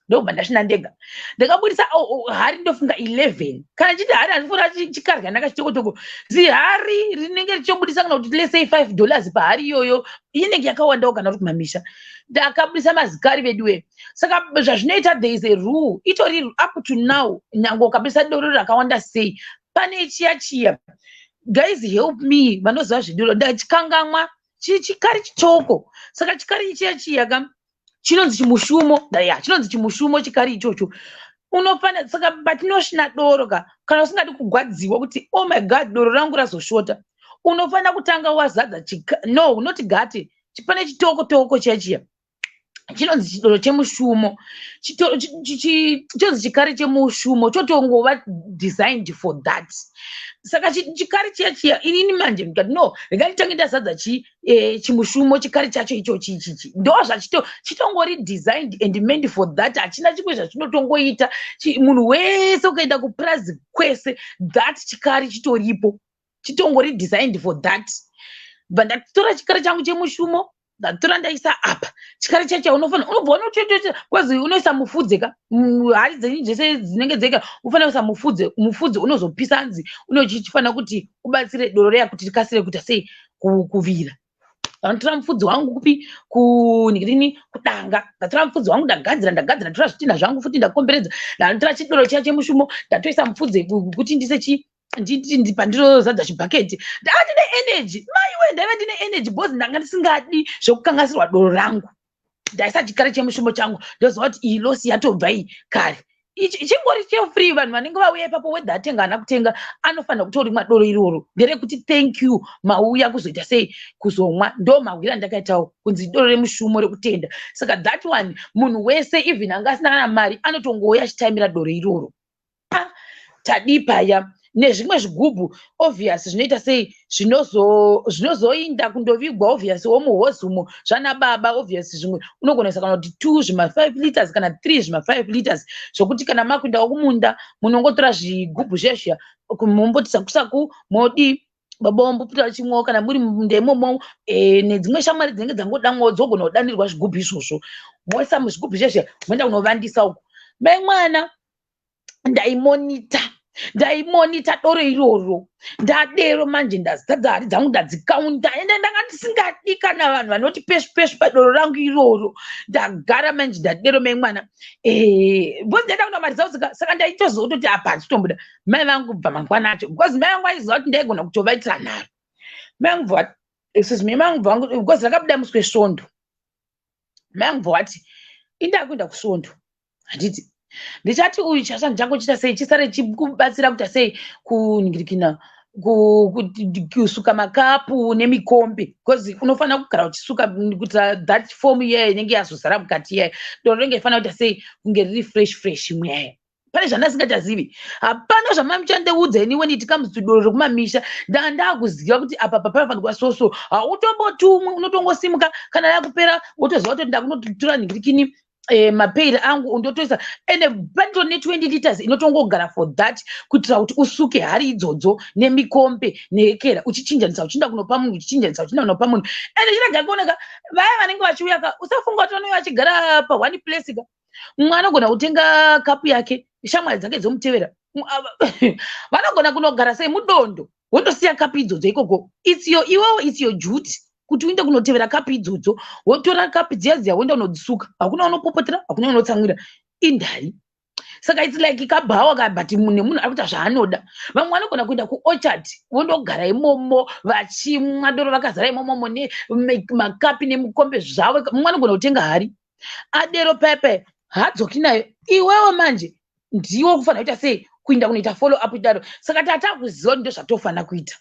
Ndobva ndasvina ndega, ndakabudisa hari, ndofunga 11. Kana chiti hari, handifuna chikaryanaka chitokotoko, zihari rinenge richobudisa kana kuti, let's say, $5 pahari iyoyo, inenge yakawandawo kana uri kumamisha. Ndakabudisa mazikari veduwe. Saka zvazvinoita, there is a rule itori up to now. Nyange ukabudisa doro rakawanda sei, pane chiya chiya, guys, help me, vanoziva zvedoro, ndachikangamwa chikari chitoko. Saka chikari chiya chiya ka chinonzi chimushumo, ya, chinonzi chimushumo chikari ichocho. Unofana, saka patinosvina doro ka, kana usingadi kugwadziwa kuti, "Oh my God, doro rangu razoshota," unofanira kutanga wazadza no, unoti gate pane chitoko toko chiya chiya chinonzi chidoro chemushumo, chinonzi chikari chemushumo, chotongova designed for that. Saka chikari chiya chiya, inini manje ndikati, "No, rega nditange ndazadza chimushumo, chikari chacho ichochi ichichi." Ndo zvachito chitongori designed and meant for that, hachina chimwe zvachinotongoita. Munhu wese ukaenda kupurazi kwese, that chikari chitoripo, chitongori designed for that. Bva ndatora chikari changu chemushumo, ndatora, ndaisa apa. Chikari chacho unofanira, unobva unotoita kwazi unoisa mufudze ka, hari dzenyu dzese dzinenge dzeka, unofanira kuisa mufudze. Mufudze unozopisa, hanzi unochifanira kuti ubatsire doro riya kuti rikasire kuita sei, kuvira. Ndanotora mufudzi wangu kupi, kunhirini, kudanga. Ndatora mufudzi wangu, ndagadzira, ndagadzira, ndatora zvitinha zvangu futi, ndakomberedza. Ndanotora chidoro chiya chemushumo, ndatoisa mufudze kuti ndise chi pandirozadza chibhaketi. Ndava ndine energy, maiwe, ndaiva ndine energy because ndanga ndisingadi zvekukanganisirwa doro rangu. Ndaisa chikari chemushumo changu, ndoziva kuti iyi loss yatobva iyi kare. Chingori chefree. Vanhu vanenge vauya ipapo, whether atenga haana kutenga, anofanira kutorimwa doro iroro. Nderekuti thank you, mauya kuzoita sei, kuzomwa. Ndo mahwiro andakaitawo, kunzi doro remushumo rekutenda. Saka that one, munhu wese, even anga asina kana mari, anotongouya achitaimira doro iroro. Ah, tadii paya nezvimwe zvigubhu, obvious, zvinoita sei, zvinozoinda kundovigwa, obvious, womuhozi umo zvana baba. Obvious, zvimwe unogona kuisa kana kuti 2 zvima 5 liters kana 3 zvima 5 liters, zvokuti kana makuendawo kumunda, munongotora zvigubhu zviya zviya, mumboti sakusaku, modii, baba vambopota vachimwawo kana muri mumunda imomo, nedzimwe shamwari dzinenge dzangodamwawo dzogona kudanirwa zvigubhu izvozvo. Moisa muzvigubhu zviya zviya, moenda kunovandisa uko. Mai mwana, ndaimonita. Ndaimonita doro iroro. Ndadero manje, ndazadza hari dzangu, ndadzikaunda, ende ndanga ndisingadi kana vanhu vanoti peshu peshu padoro rangu iroro. Ndagara manje, ndadero, mai mwana, because ndaida kuda mari dzavo. Saka ndaitozototi apa handitomboda mai vangu bva mangwana acho, because mai vangu vaiziva kuti ndaigona kutovaitira nharo. Mai vangu bva, excuse me, mai vangu bva, because rakabuda musi wesvondo, mai vangu bva vati, "Indaa kuenda kusvondo, handiti ndichati uyu chasha ndichangochita sei, chisare chikubatsira kuita sei, kuningirikina, kusuka makapu nemikombe, because unofanira kugara uchisuka kuitira that form iyaya inenge yazozara mukati iyaya, doro rinenge ifanira kuita sei, kunge riri fresh fresh muyaya." Pane zvandasingachazivi, hapana zvamamuchandiudza ini when it comes to doro rekumamisha. Ndanga ndakuziva kuti apa panofanirwa soso, hautombotumwi, unotongosimuka kana yakupera, wotoziva kuti ndakunotora nhingirikini, mapeiri angu, undotoisa. Ende panitori ne20 liters inotongogara for that, kuitira kuti usuke hari idzodzo nemikombe nehekera, uchichinjanisa, uchienda kunopa munhu, uchichinjanisa, uchienda kunopa munhu. Ende chirega kuoneka, vaya vanenge vachiuya ka, usafunga kuti vanouya vachigara paone place ka. Mumwe anogona kutenga kapu yake, shamwari dzake dzomutevera, vanogona kunogara sei mudondo, wondosiya kapu idzodzo ikoko. It's your, iwewo, it's your duty kuti uinde kunotevera kapu idzodzo, wotora kapu dziya dziya, woenda unodzisuka. Hakuna unopopotera, hakuna unotsamwira, indai. Saka it's like kabhawa ka, but nemunhu ari kuita zvaanoda. Vamwe vanogona kuenda kuorchard, vondogara imomo vachimwa doro vakazara imomomo nemakapi nemikombe zvavo. Mumwe anogona kutenga hari, adero pepe hadzoki nayo. Iwewo manje ndiwo kufanira kuita sei, kuinda kunoita follow up idaro. Saka tatakuziva kuti ndozvatofanira kuita.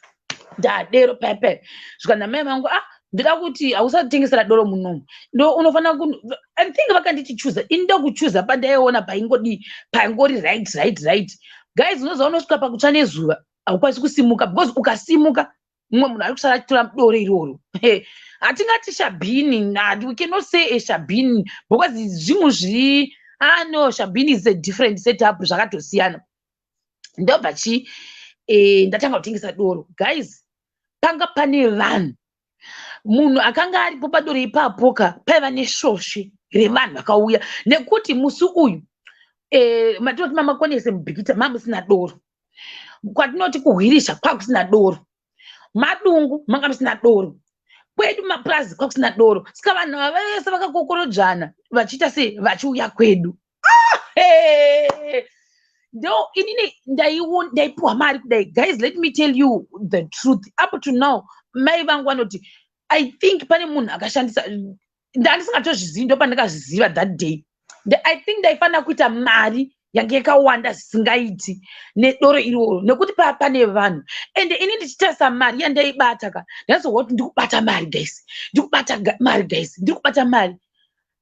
Ndadero pepe, zvikanzi namai vangu, "Ah, ndoda kuti hausatengesera doro munomu, ndo unofanira ku." I think vakanditi chuza, ini ndokuchuza pandaiona paingodii, paingori right. Guys, unoziva unosvika pakutsva nezuva, haukwanisi kusimuka, because ukasimuka mumwe munhu ari kusara achitora doro iroro. Hatingati shabhini, we cannot say a shabhini, because zvinhu zviri, ah no, shabhini is a different setup, zvakatosiyana. Ndobva chi ndatanga kutengesa doro. Guys, panga pane vanhu, munhu akanga aripo padoro ipapo ka, paiva nesvosve revanhu vakauya, nekuti musi uyu matinoti mamakonese mubhikita mamusina doro, kwatinoti kuhwirisha kwakusina doro, madungu manga musina doro, kwedu mapurazi kwakusina doro. Saka vanhu ava vese vakakokorodzana vachiita sei, vachiuya kwedu. Ah, ndo inini ndaipuwa mari kudai. Guys, let me tell you the truth, up to now mai vangu vanoti I think pane munhu akashandisa, ndandisingatozvizivi, ndo pandakazviziva that day. I think ndaifanira kuita mari yange yakawanda zvisingaiti nedoro iroro, nekuti paa pane vanhu. Ende ini ndichitarisa mari yandaibata ka, ndaizorwa kuti ndikubata mari, guys, ndikubata mari, guys, ndiri kubata mari.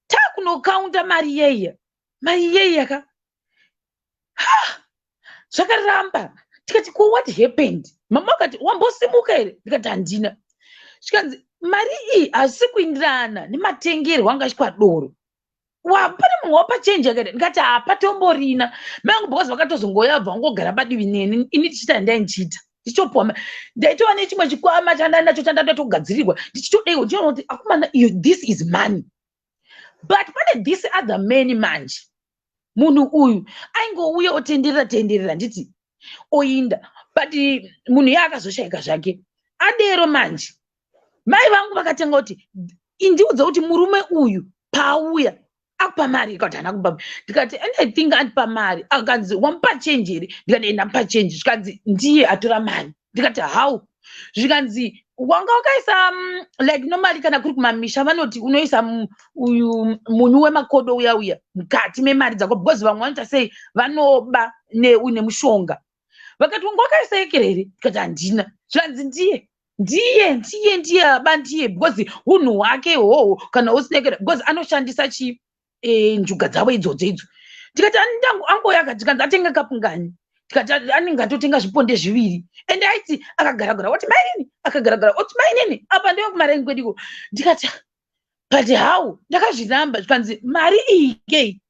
Takunokaunda mari yeiya, mari yeiya ka, zvakaramba. Tikati, "Ko, what happened?" Mama akati, "Wambosimuka here?" Ndikati, "Handina." Zvikanzi, "Mari iyi hazisi kuindirana nematengerwo anga aitwa doro. Pane munhu wapa chenji yakaita?" Ndikati, "Hapatomborina." Mai vangu, because vakatozongoya bva vangogara padivi neni, ini tichiita ndai ndichiita, ndichitopuwa, ndaitova nechimwe chikwama chandai nacho chandatogadzirirwa, ndichitodaiwo, ndichiona kuti akomana iyo, this is money. But pane this other man manje, munhu uyu aingouya otenderera tenderera, nditi oinda, but munhu iye akazoshayika zvake. Adero manje, mai vangu vakatanga kuti, "Indiudza kuti murume uyu paauya akupa mari?" Ikati, "Haana kupa." Ndikati, "And I think andipa mari." Akanzi, "Wamupa chenji here?" Ndikati, "Ndamupa chenji." Zvikanzi, "Ndiye atora mari." Ndikati, "How?" Zvikanzi, "Wanga wakaisa like normally kana kuri kumamisha vanoti unoisa uyu munyu wemakodo uya uya mukati memari dzako, because vamwe vanoita sei, vanoba nemushonga." Vakati, "Wanga wakaisa ekere here?" Ndikati, "Handina." Zvikanzi, "Ndiye, ndiye, ndiye, ndiye aba, ndiye, because unhu hwake hoho kana usina ekere, because anoshandisa chi njuga dzavo idzodzo idzo." Tikati, "Angouya akati." Tikanzi, "Atenga kapu ngani?" Tikati, "Anenge atotenga zviponde zviviri." Ende aiti akagaragara oti mainini, akagaragara oti mainini, apa ndewe kumareni kwediko. Ndikati, "But how?" Ndakazviramba. Zvikanzi, "Mari iyi kei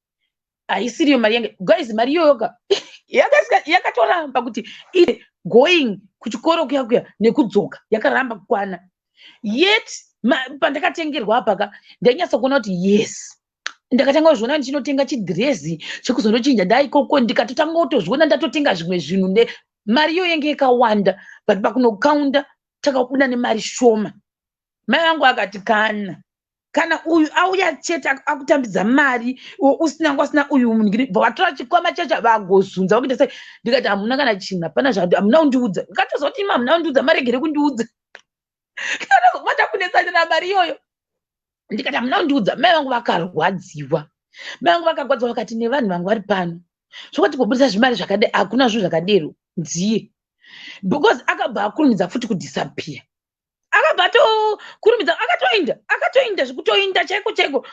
haisiriyo mari yange." Guys, mari iyoyoka yakatoramba kuti ite going kuchikoro kuya kuya nekudzoka, yakaramba kukwana. Yet pandakatengerwa apaka, ndainyatsa kuona kuti yes. Ndakatanga kuzviona ndichinotenga chidhirezi chekuzondochinja ndaikoko, ndikatotanga kutozviona ndatotenga zvimwe zvinhu. Mari iyo yenge yakawanda, but pakunokaunda takabuda nemari shoma. Mai vangu akati, Kana uyu auya chete akutambidza mari usina wasina uyu munhu, vatora chikwama chacho vagozunza vakuita sei." Ndikati, "Hamuna kana chinhu, hapana zva hamuna kundiudza." Ndikatoziva kuti imi hamuna kundiudza, maregere kundiudza. Ndikatozobata kunetsanira mari iyoyo. Ndikati, "Hamuna kundiudza." Mai vangu vakarwadziwa, mai vangu vakarwadziwa, vakati, "Nevanhu vangu vari pano, zvokuti kubudisa zvimari zvakadai, hakuna zvinhu zvakadero." Ndiye because akabva akurumidza futi kudisappear, akabva atokurumidza, akatoinda, akatoinda zvekutoinda chaiko chaiko.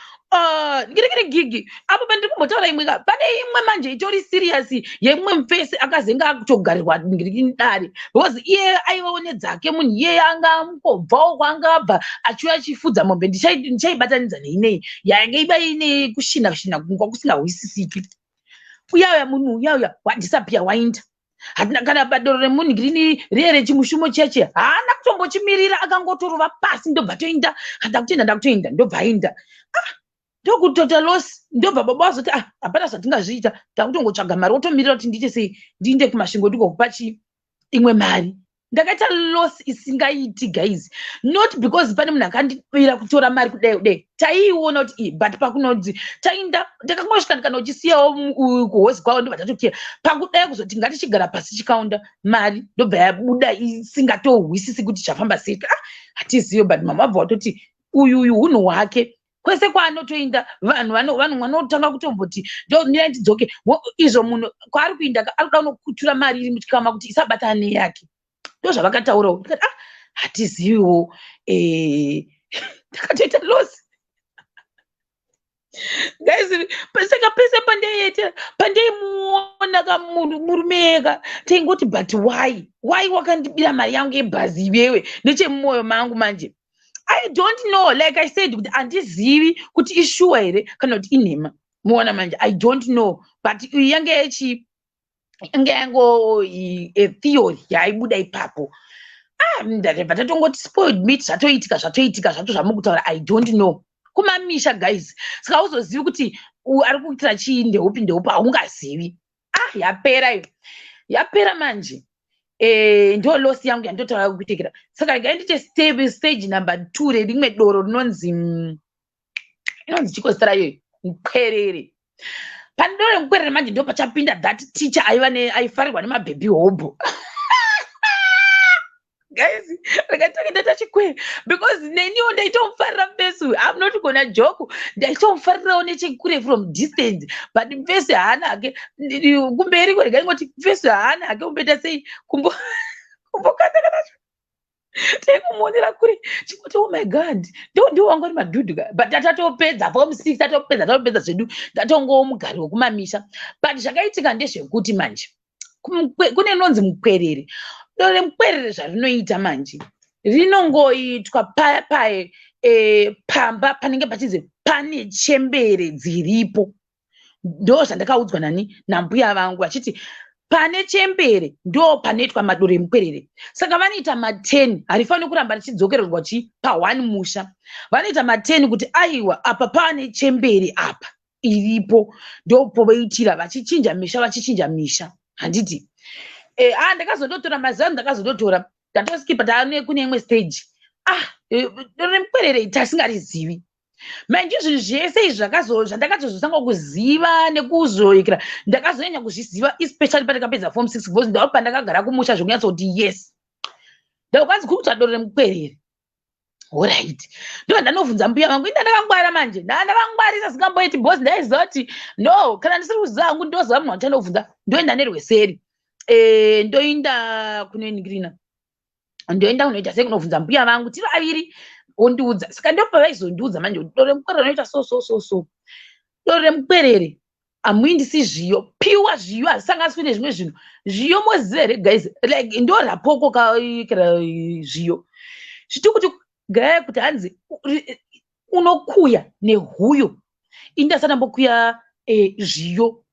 Ngirikiri gigi apo pandiri kumbotaura imwe ka, pane imwe manje itori serious yemumwe mufesi akazenge akutogarirwa ngirikini dare, because iye aivawo nedzake. Munhu iyeye anga angobvawo kwaanga abva achiuya achifudza mombe. Ndichaibatanidza neinei yainge iva ine kushina shina kungwa kusingahwisisiki. Uyauya munhu uyauya wadisappear, wainda. Hatina kana padoro remunhu girini riye rechimushumo cheche, haana kutombochimirira, akangotorova pasi, ndobva toinda. "Ndakutoenda, ndakutoenda," ndobva ainda. Ah, ndokutota loss. Ndobva baba vazoti, "Ah, hapana zvatingazviita, takutongotsvaga mari." Wotomirira kuti ndiite sei, ndiinde kuMasvingo ndikokupa chi imwe mari. Ndakaita loss isingaiti, guys, not because pane munhu akandibira kutora mari kudai kudai, taiiona kuti iyi, but pakunonzi tainda, ndakangosvika ndikanochisiyawo kuhozi kwavo, ndobva tatokiya. Pakudai kuzoti ngatichigara pasi chikaunda mari, ndobva yabuda isingatohwisisi kuti zvafamba sei. Ah, hatizivi, but mama vabva vatoti, "Uyu uyu hunhu hwake, kwese kwaanotoinda vanhu vanhu vanotanga kutomboti mirai tidzoke." Izvo munhu kwaari kuinda ari kuda kunokutura mari iri muchikwama kuti isabatana neyake. Ndo zvavakataurawo. Ndikati, "Ah, hatiziviwo." Ndakatoita loss, guys. Saka pese pandaiita, pandaimuona kamunhu murume eka, taingoti, "But why wakandibira mari yangu yebhazi iwewe?" Nechemumwoyo mangu manje, I don't know, like I said, kuti handizivi kuti ishuwa here kana kuti inhema. Muona manje, I don't know, but iyi yange yechi yange yango theory yaibuda ipapo. Ah, ndabva tatongoti spoiled meat. Zvatoitika, zvatoitika zvacho zvamukutaura, I don't know. Kumamisha, guys, saka uzozivi kuti ari kuitira chii, ndeupi ndeupi, haungazivi. Ah, yapera iyo, yapera manje. Ndo loss yangu yandotaura kuitikira. Saka regai ndiite stage number 2 rerimwe doro rinonzi inonzi chiko zita rayo? Mukwerere. Pane doro remukwerere manje, ndo pachapinda that teacher aiva aifarirwa nemabhebhi hobho. Guys, rekatange ndaita chikwere, because neniwo ndaitomufarira mufesi uyu. I'm not gonna joke, ndaitomufarirawo nechekure, from distance, but mufesi haana hake kumberi. Regai ngoti mufesi haana hake kumboita sei, kumbokanda kana taikumuonera kure, chingoti, "Oh my God, ndo wanga uri madhudhu." But tatatopedza form 6, tatopedza, tatopedza zvedu, ndatongowo mugari wekumamisha. But zvakaitika ndezvekuti manje kune inonzi mukwerere. Doro remukwerere zvarinoita manje, rinongoitwa paya paye pamba panenge pachinzi pane chembere dziripo. Ndo zvandakaudzwa nani, nambuya vangu, vachiti pane chembere ndo panoitwa madoro emukwerere. Saka vanoita ma10, harifaniri kuramba richidzokererwa chi pa1 musha. Vanoita ma10 kuti aiwa, apa pane chembere apa iripo, ndopovoitira vachichinja misha, vachichinja misha, handiti? Ah, ndakazondotora mazuva, ndakazondotora, ndatoskipa, taane kune imwe stage. Ah, doro remukwerere tasingarizivi manje. Zvinhu zvese izvi zvandakatozotanga kuziva nekuzoikira, ndakazonyanya kuzviziva especially pandakapedza form 6, because ndava pandakagara kumusha zvokunyatsoti yes, ndakwanzi kuri kuita doro remukwerere. Alright, ndo ndanovhunza mbuya vangu. Inda ndakangwara manje, ndakangwarisa singamboiti, because ndaiziva kuti no, kana ndisiri kuziva hangu, ndoziva munhu wandichandovhunza. Ndoenda nerweseri, ndoinda kunoiningirina, ndoenda kunoita sei, kunovhunza mbuya vangu tiri vaviri, ondiudza. Saka ndopavaizondiudza manje kuti doro remukwerere rinoita so so so so. Doro remukwerere hamuindisi zviyo, piwa zviyo hazvisanganiswi nezvimwe zvinhu. Zviyo moziva here, guys? Like ndo rapoko kaikira zviyo zviti kuti gaya kuti hanzi unokuya nehuyo. Ini ndasati ndambokuya zviyo,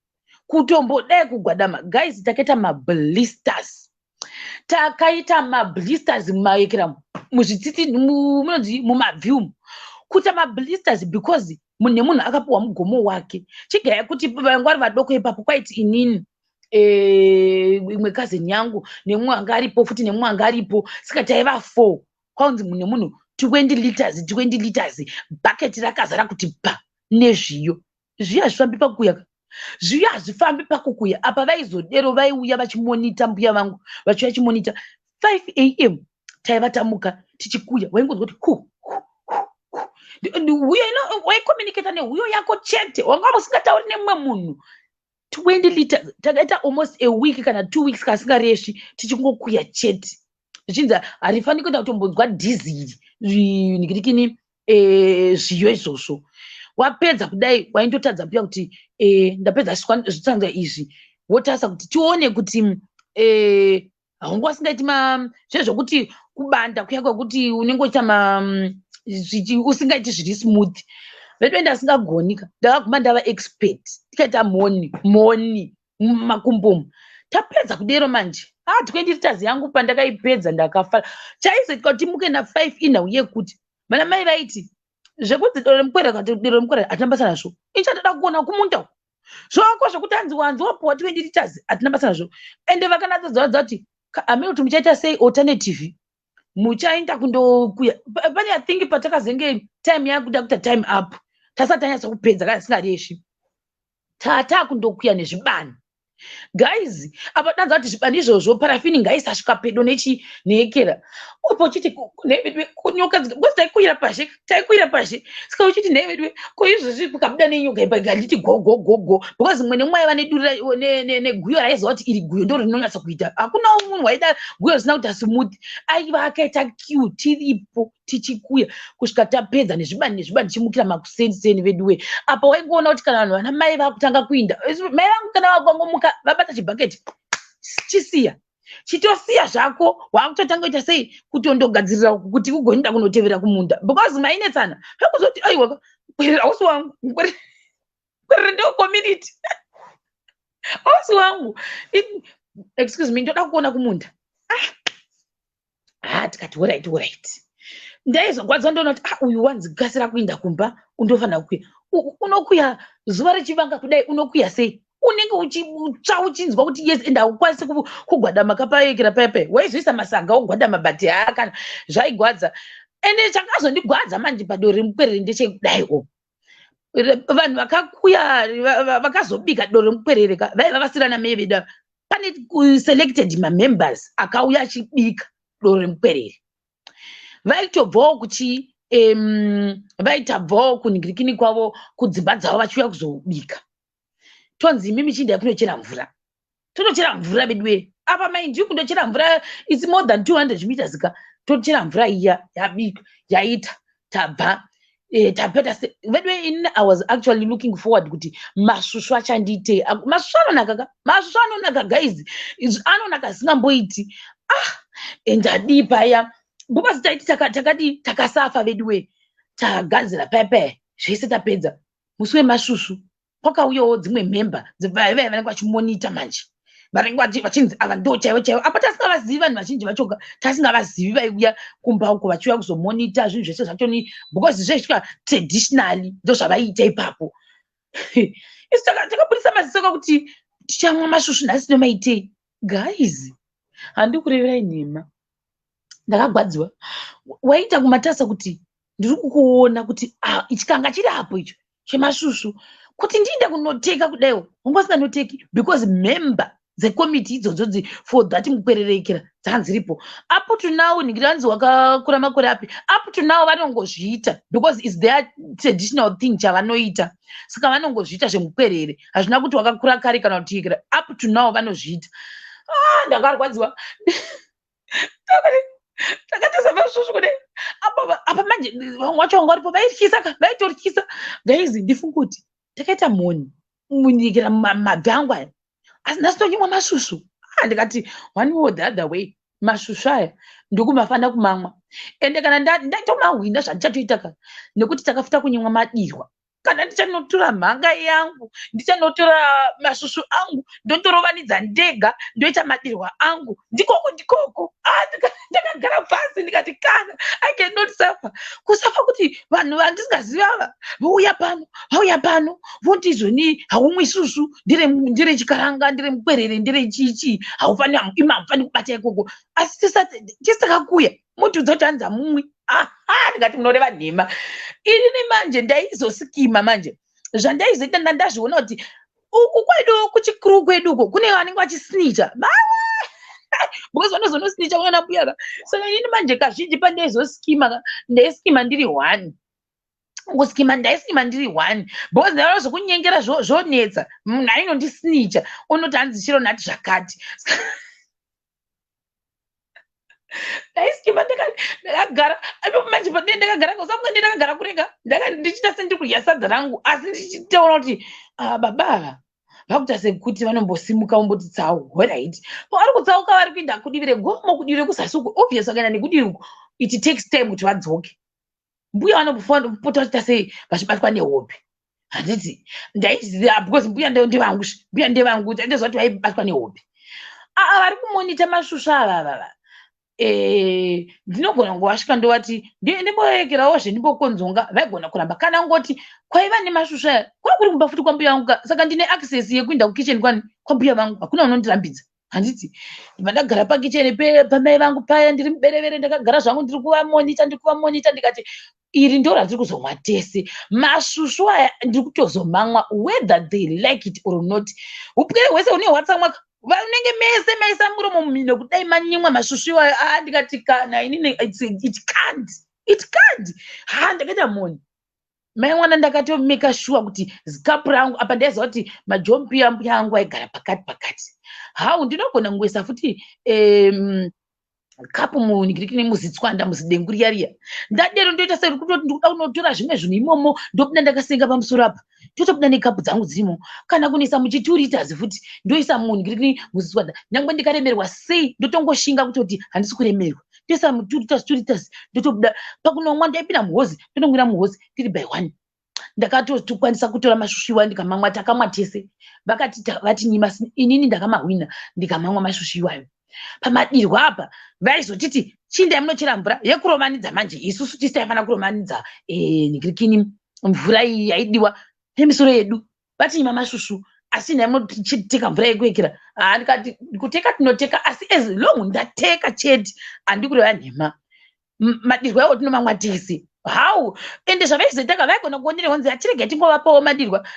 kutombodai kugwadama. Guys, takaita mablisters, takaita mablisters mumaekera, muzvitsitsi, munonzi mumabvi umu, kuita mablisters, because Munhu nemunhu akapiwa mugomo wake. Chigaya kuti vanga vari vadoko ipapo, kwaiti inini, imwe cousin yangu, nemumwe anga aripo futi, nemumwe anga aripo. Saka taiva four. Kwaunzi munhu nemunhu 20 liters, 20 liters, bhaketi rakazara kuti pa nezviyo. Zviyo hazvifambi pakukuya ka, zviyo hazvifambi pakukuya. Apa vaizodero vaiuya vachimonita, mbuya vangu vachiuya vachimonita. 5 a.m. taiva tamuka tichikuya. Waingonzwa kuti hu hu hu hu. Huyo waicommunicata nehuyo yako chete, wanga usingatauri nemumwe munhu. 20 liters, takaita almost a week kana 2 weeks kasingaresvi, tichingokuya chete, zvichinzi harifaniri kuenda kutombonzwa dhiziri nikirikini. Zviyo izvozvo wapedza kudai, waindotadza mbuya kuti ndapedza zvitsanza izvi, wotarisa kuti tione kuti haunga wasingaiti zvezvokuti kubanda kuya kwekuti unenge uchiita usingaiti zviri smooth. Vedu ndasingagonika, ndakaguma ndava expert. Tikaita moni moni mumakumbomu. Tapedza kudero manje, ah, 20 liters yangu pandakaipedza, ndakafara. Chaizoitika kuti timuke na5 inhau yekuti mana mai vaiti zvekunzi doro remukwerere kana doro remukwerere hatina basa nazvo. Ichatoda kuona kumunda uku zvako zvekuti hanzi wanzi wapuwa 20 liters, hatina basa nazvo. Ende vakanatsodzvaradza kuti hamene kuti muchaita sei alternative, muchaenda kundokuya. Pane, I think, patakazenge time yakuda kuita time up, tasati tanyatsa kupedza kana singareshi, tata kundokuya nezvibani. Guys, apa danza kuti zvibani izvozvo parafini ngaisasvika pedo nechi neekera opo uchiti nhevedwe kunyoka, because taikwira pashe, taikwira pashe. Saka uchiti nhevedwe ko izvozvi kukabuda nenyoka ipa, ikanditi go go go go, because mumwe nemumwe aiva nedurira neguyo raiziva kuti iri guyo ndo rinonyatsa kuita. Hakuna munhu waida guyo risina kuita smooth. Aiva akaita queue, tiripo tichikuya kusvika tapedza nezvibani, nezvibani, tichimukira makuseniseni. Veduwe, apa waingoona kuti kana vanhu vana mai vakutanga kuinda, mai vangu kana vakangomuka vabata chibhaketi, chisiya, chitosiya zvako, wakutotanga kuita sei, kutondogadzirira kuti ugoenda kunotevera kumunda, because mainetsana pakuzoti aiwa, kwerera hausi wangu, kwerera ndewe community, hausi wangu. Excuse me, ndoda kuona kumunda. Ah, ah, tikati alright, alright. Ndaizogwadza ndoona kuti ah, uyu wanzi kasira kuinda kumba, undofanira kukuya. Unokuya zuva richivanga kudai, unokuya sei? Unenge uchitsva, uchinzwa kuti yes, ende haukwanisi kugwadama kapaekera paya paya. Waizoisa masaga wogwadama, but haa, kana zvaigwadza. Ende chakazondigwadza manje padoro remukwerere ndechekudai o vanhu vakakuya, vakazobika doro remukwerere ka, vaiva vasina namai vedu. Pane selected mamembers akauya achibika doro remukwerere, vaitobvawo kuchi vaitabvawo kunhingirikini kwavo, kudzimba dzavo, vachiuya kuzobika. Tonzi imimi chiindai kunochera mvura. Tonochera mvura veduwe. Apa mind you, kundochera mvura it's more than 200 meters ka. Tochera mvura iya, yabika, yaita, tabva, tapeta veduwe. Inini I was actually looking forward kuti masvusvu achandiitei. Masvusvu anonaka ka, masvusvu anonaka guys, anonaka zvisingamboiti. Ah, ndadii paya, because taiti takadii, takasafa veduwe. Tagadzira paya paya zvese, tapedza. Musi wemasvusvu kwakauyawo dzimwe member vaiva vanenge vachimonita manje, vanenge vachinzi ava ndo chaivo chaivo. Apa tasingavazivi, vanhu vazhinji vachoga tasingavazivi, vaiuya kumba uko vachiuya kuzomonita zvinhu zvese zvachoni, because zvaitwa traditionally, ndo zvavaiita ipapo. Isu takabudisa maziso kakuti tichamwa masvusvu nhasi, tinomaitei? Guys, handikureverai nhema, ndakagwadziwa. Waita kumatasa kuti ndiri kukuona kuti ah, ichi kanga chiri apo icho chemasvusvu, kuti ndiinde kunoteka kudaiwo wanga usinganoteki, because member dzekomiti idzodzo for that mukwererekera dzanziripo. Up to now, ngiranzi wakakura makore api, up to now vanongozviita because it's their traditional thing chavanoita. Saka vanongozviita zvemukwerere, hazvina kuti wakakura kare kana kuti up to now vanozviita. Ah, ndakarwadziwa. Takatesa masvusvu kudai. Apa manje vamwe vacho vanga varipo vaityisa ka, vaitotyisa guys. Ndifunga kuti takaita mhoni munyikira mabvi angu aya, asi nhasi tonyimwa masvusvu. Ah, ndikati one way or the other way, masvusvu aya ndokumafanira kumamwa. Ende kana ndatomahwina, zvandichatoita ka, nekuti takafuta kunyimwa madirwa. Kana ndichanotora mhanga yangu, ndichanotora masvusvu angu, ndotorovanidza ndega, ndoita madirwa angu. Ndikoko ndikoko. Ah, ndakagara pasi ndikati kana I cannot suffer. Kusafa kuti vanhu vandisingazivi ava vouya pano, vauya pano, voti izvoni haumwi svusvu, ndire chikaranga, ndire mukwerere, ndire chichi, haufani, imi hamufani kubata ikoko. Asi tisati tisakakuya motiudza kuti hanzi hamumwi. Aha, ndikati munoreva nhema. Inini manje ndaizosikima manje. Zvandaizoita ndandazviona kuti uku kwedu kuchikuru kwedu uko kune vanenge vachisnicha. Because vanozonosnicha kunana mbuya ka. Saka inini manje kazhinji pandaizosikima, ndaisikima ndiri one. Kusikima ndaisikima ndiri one. Because ndaiona zvekunyengera zvonetsa. Munhu ainondisnicha unoti hanzi chiro nhati zvakati. Ndaisikima ndakagara apo manje pandee ndakagara usafunga ndee ndakagara kurega ndichiita sendiri kudya sadza rangu asi ndichitaura kuti ah, baba ava vakuita sekuti vanombosimuka vomboti tsau horait pavari kutsauka vari kuenda kudivi regomo kudivi rekuzasi uku obvious vakaenda nekudivi uku it takes time kuti vadzoke. Mbuya vanopota vachiita sei vachibatwa nehope. Handiti ndaiziva because mbuya ndevangu, mbuya ndevangu, ndaitoziva kuti vaibatwa nehope. Aa vari kumonita masvusvu ava ava. Ndinogona kungovasvika ndovati ndimborekerawo zve ndimbokonzonga, vaigona kuramba kana ngoti kwaiva nemasvusvu aya kwakuri kumba futi kwambuya vangu ka, saka ndine access yekuenda kukitchen kwani kwambuya vangu, hakuna unondirambidza. Handiti ndibva ndagara pakicheni pamai vangu paya ndiri muberevere, ndakagara zvangu ndiri kuvamonita, ndiri kuvamonita, ndikati iri ndo ratiri kuzomwa tese masvusvu aya, ndiri kutozomamwa whether they like it or not. Upwere hwese hune hwatsamwa vanenge mese maisa muromo mumhino kudai manyimwa masvusvu iwayo. Ah, ndikati kana inini it can't, it can't. Ha, ndakaita moni mai mwana, ndakatomeka sure kuti zikapu rangu apa ndaiziva kuti majombi ambuya angu aigara pakati pakati. Hau ndinogona kungoisa futi kapu munhikirikini muzitswanda muzidengu riya riya, ndadero ndoita sekutoti ndikuda kunotora zvimwe zvinhu imomo, ndobuda ndakasenga pamusoro apa, totobuda nekapu dzangu dzirimo, kana kunoisa muchi2 liters futi ndoisa munhikirikini muzitswanda. Nyangwe ndikaremerwa sei ndotongoshinga kutoti handisi kuremerwa, ndoisa mu2 liters, 2 liters, ndotobuda pakunomwa. Ndaipinda muhozi, ndonomwira muhozi tiri by one. Ndakatokwanisa kutora mashushu iwayo ndikamamwa, takamwa tese. Vakati vatinyima, inini ndakamahwina, ndikamamwa mashushu iwayo. Pamadirwa apa vaizotiti chindai munochera mvura yekurovanidza. Manje isusu tisi taifanira kuromanidza nhikirikini mvura iyi yaidiwa nemisoro yedu. Vatinyima mashushu asi ndai munoteka mvura yekuekera. Ndikati kuteka tinoteka, asi as long ndateka chete, handikureva nhema, madirwa iwo tinomamwa tese. Hau ende zvavaizoita ka, vaigona kuonera wanzi atirege tingovapawo madirwa.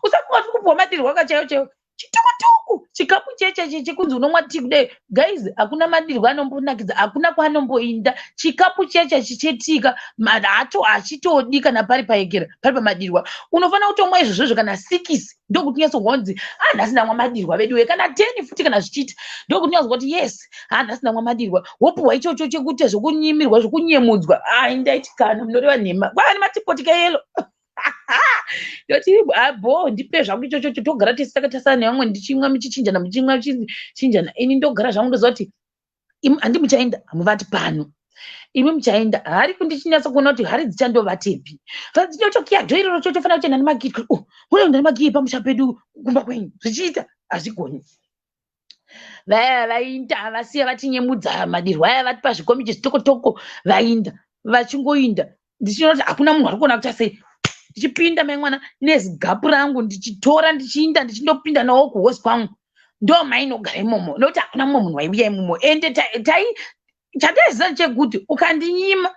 Usafunga tiri kupiwa madirwa kachaiwo chaiwo, chitukutuku chikapu cheche chekunzi unomwa tii kudai. Guys, hakuna madirwa anombonakidza, hakuna kwanomboinda chikapu cheche chetika hato hachitodi kana pari paekera pari pamadirwa. Unofanira kutomwa izvozvozvo kana 6 ndokuti unyatsongonzi ah, nhasi ndamwa madirwa veduwe, kana 10 futi kana zvichiita, ndokuti unyatsonga kuti yes, ha, nhasi ndamwa madirwa. Wopiwa ichocho chekuita zvokunyimirwa, zvokunyemudzwa. Ai, ndaiti kana munoreva nhema, kwava nematipoti keyellow. Ndoti abo ndipe zvangu ichocho, togara tese takatasana nevamwe, ndichimwa muchichinjana, muchimwa muchichinjana. Ini ndogara zvangu, ndoziva kuti handi muchaenda hamuvati pano, imi muchaenda hari kundichinyatsa kuona kuti hari dzichandovatepi. Dzinotokiya dho iroro, chotofanira kutoenda nemakiyi. Oh, unoenda nemakiyi pamusha pedu kumba kwenyu zvichiita hazvigoni. Vaya vainda vasiya vatinyemudza madirwa aya, vatipa zvikomichi zvitokotoko, vainda vachingoinda, ndichiona kuti hakuna munhu ari kuona kuita sei. Ndichipinda mai mwana nezigapu rangu, ndichitora, ndichiinda, ndichindopinda nawo kuhosi kwangu, ndo mainogara imomo nokuti hakuna mumwe munhu waiuya imomo. Ende tai chataiziva chekuti ukandinyima,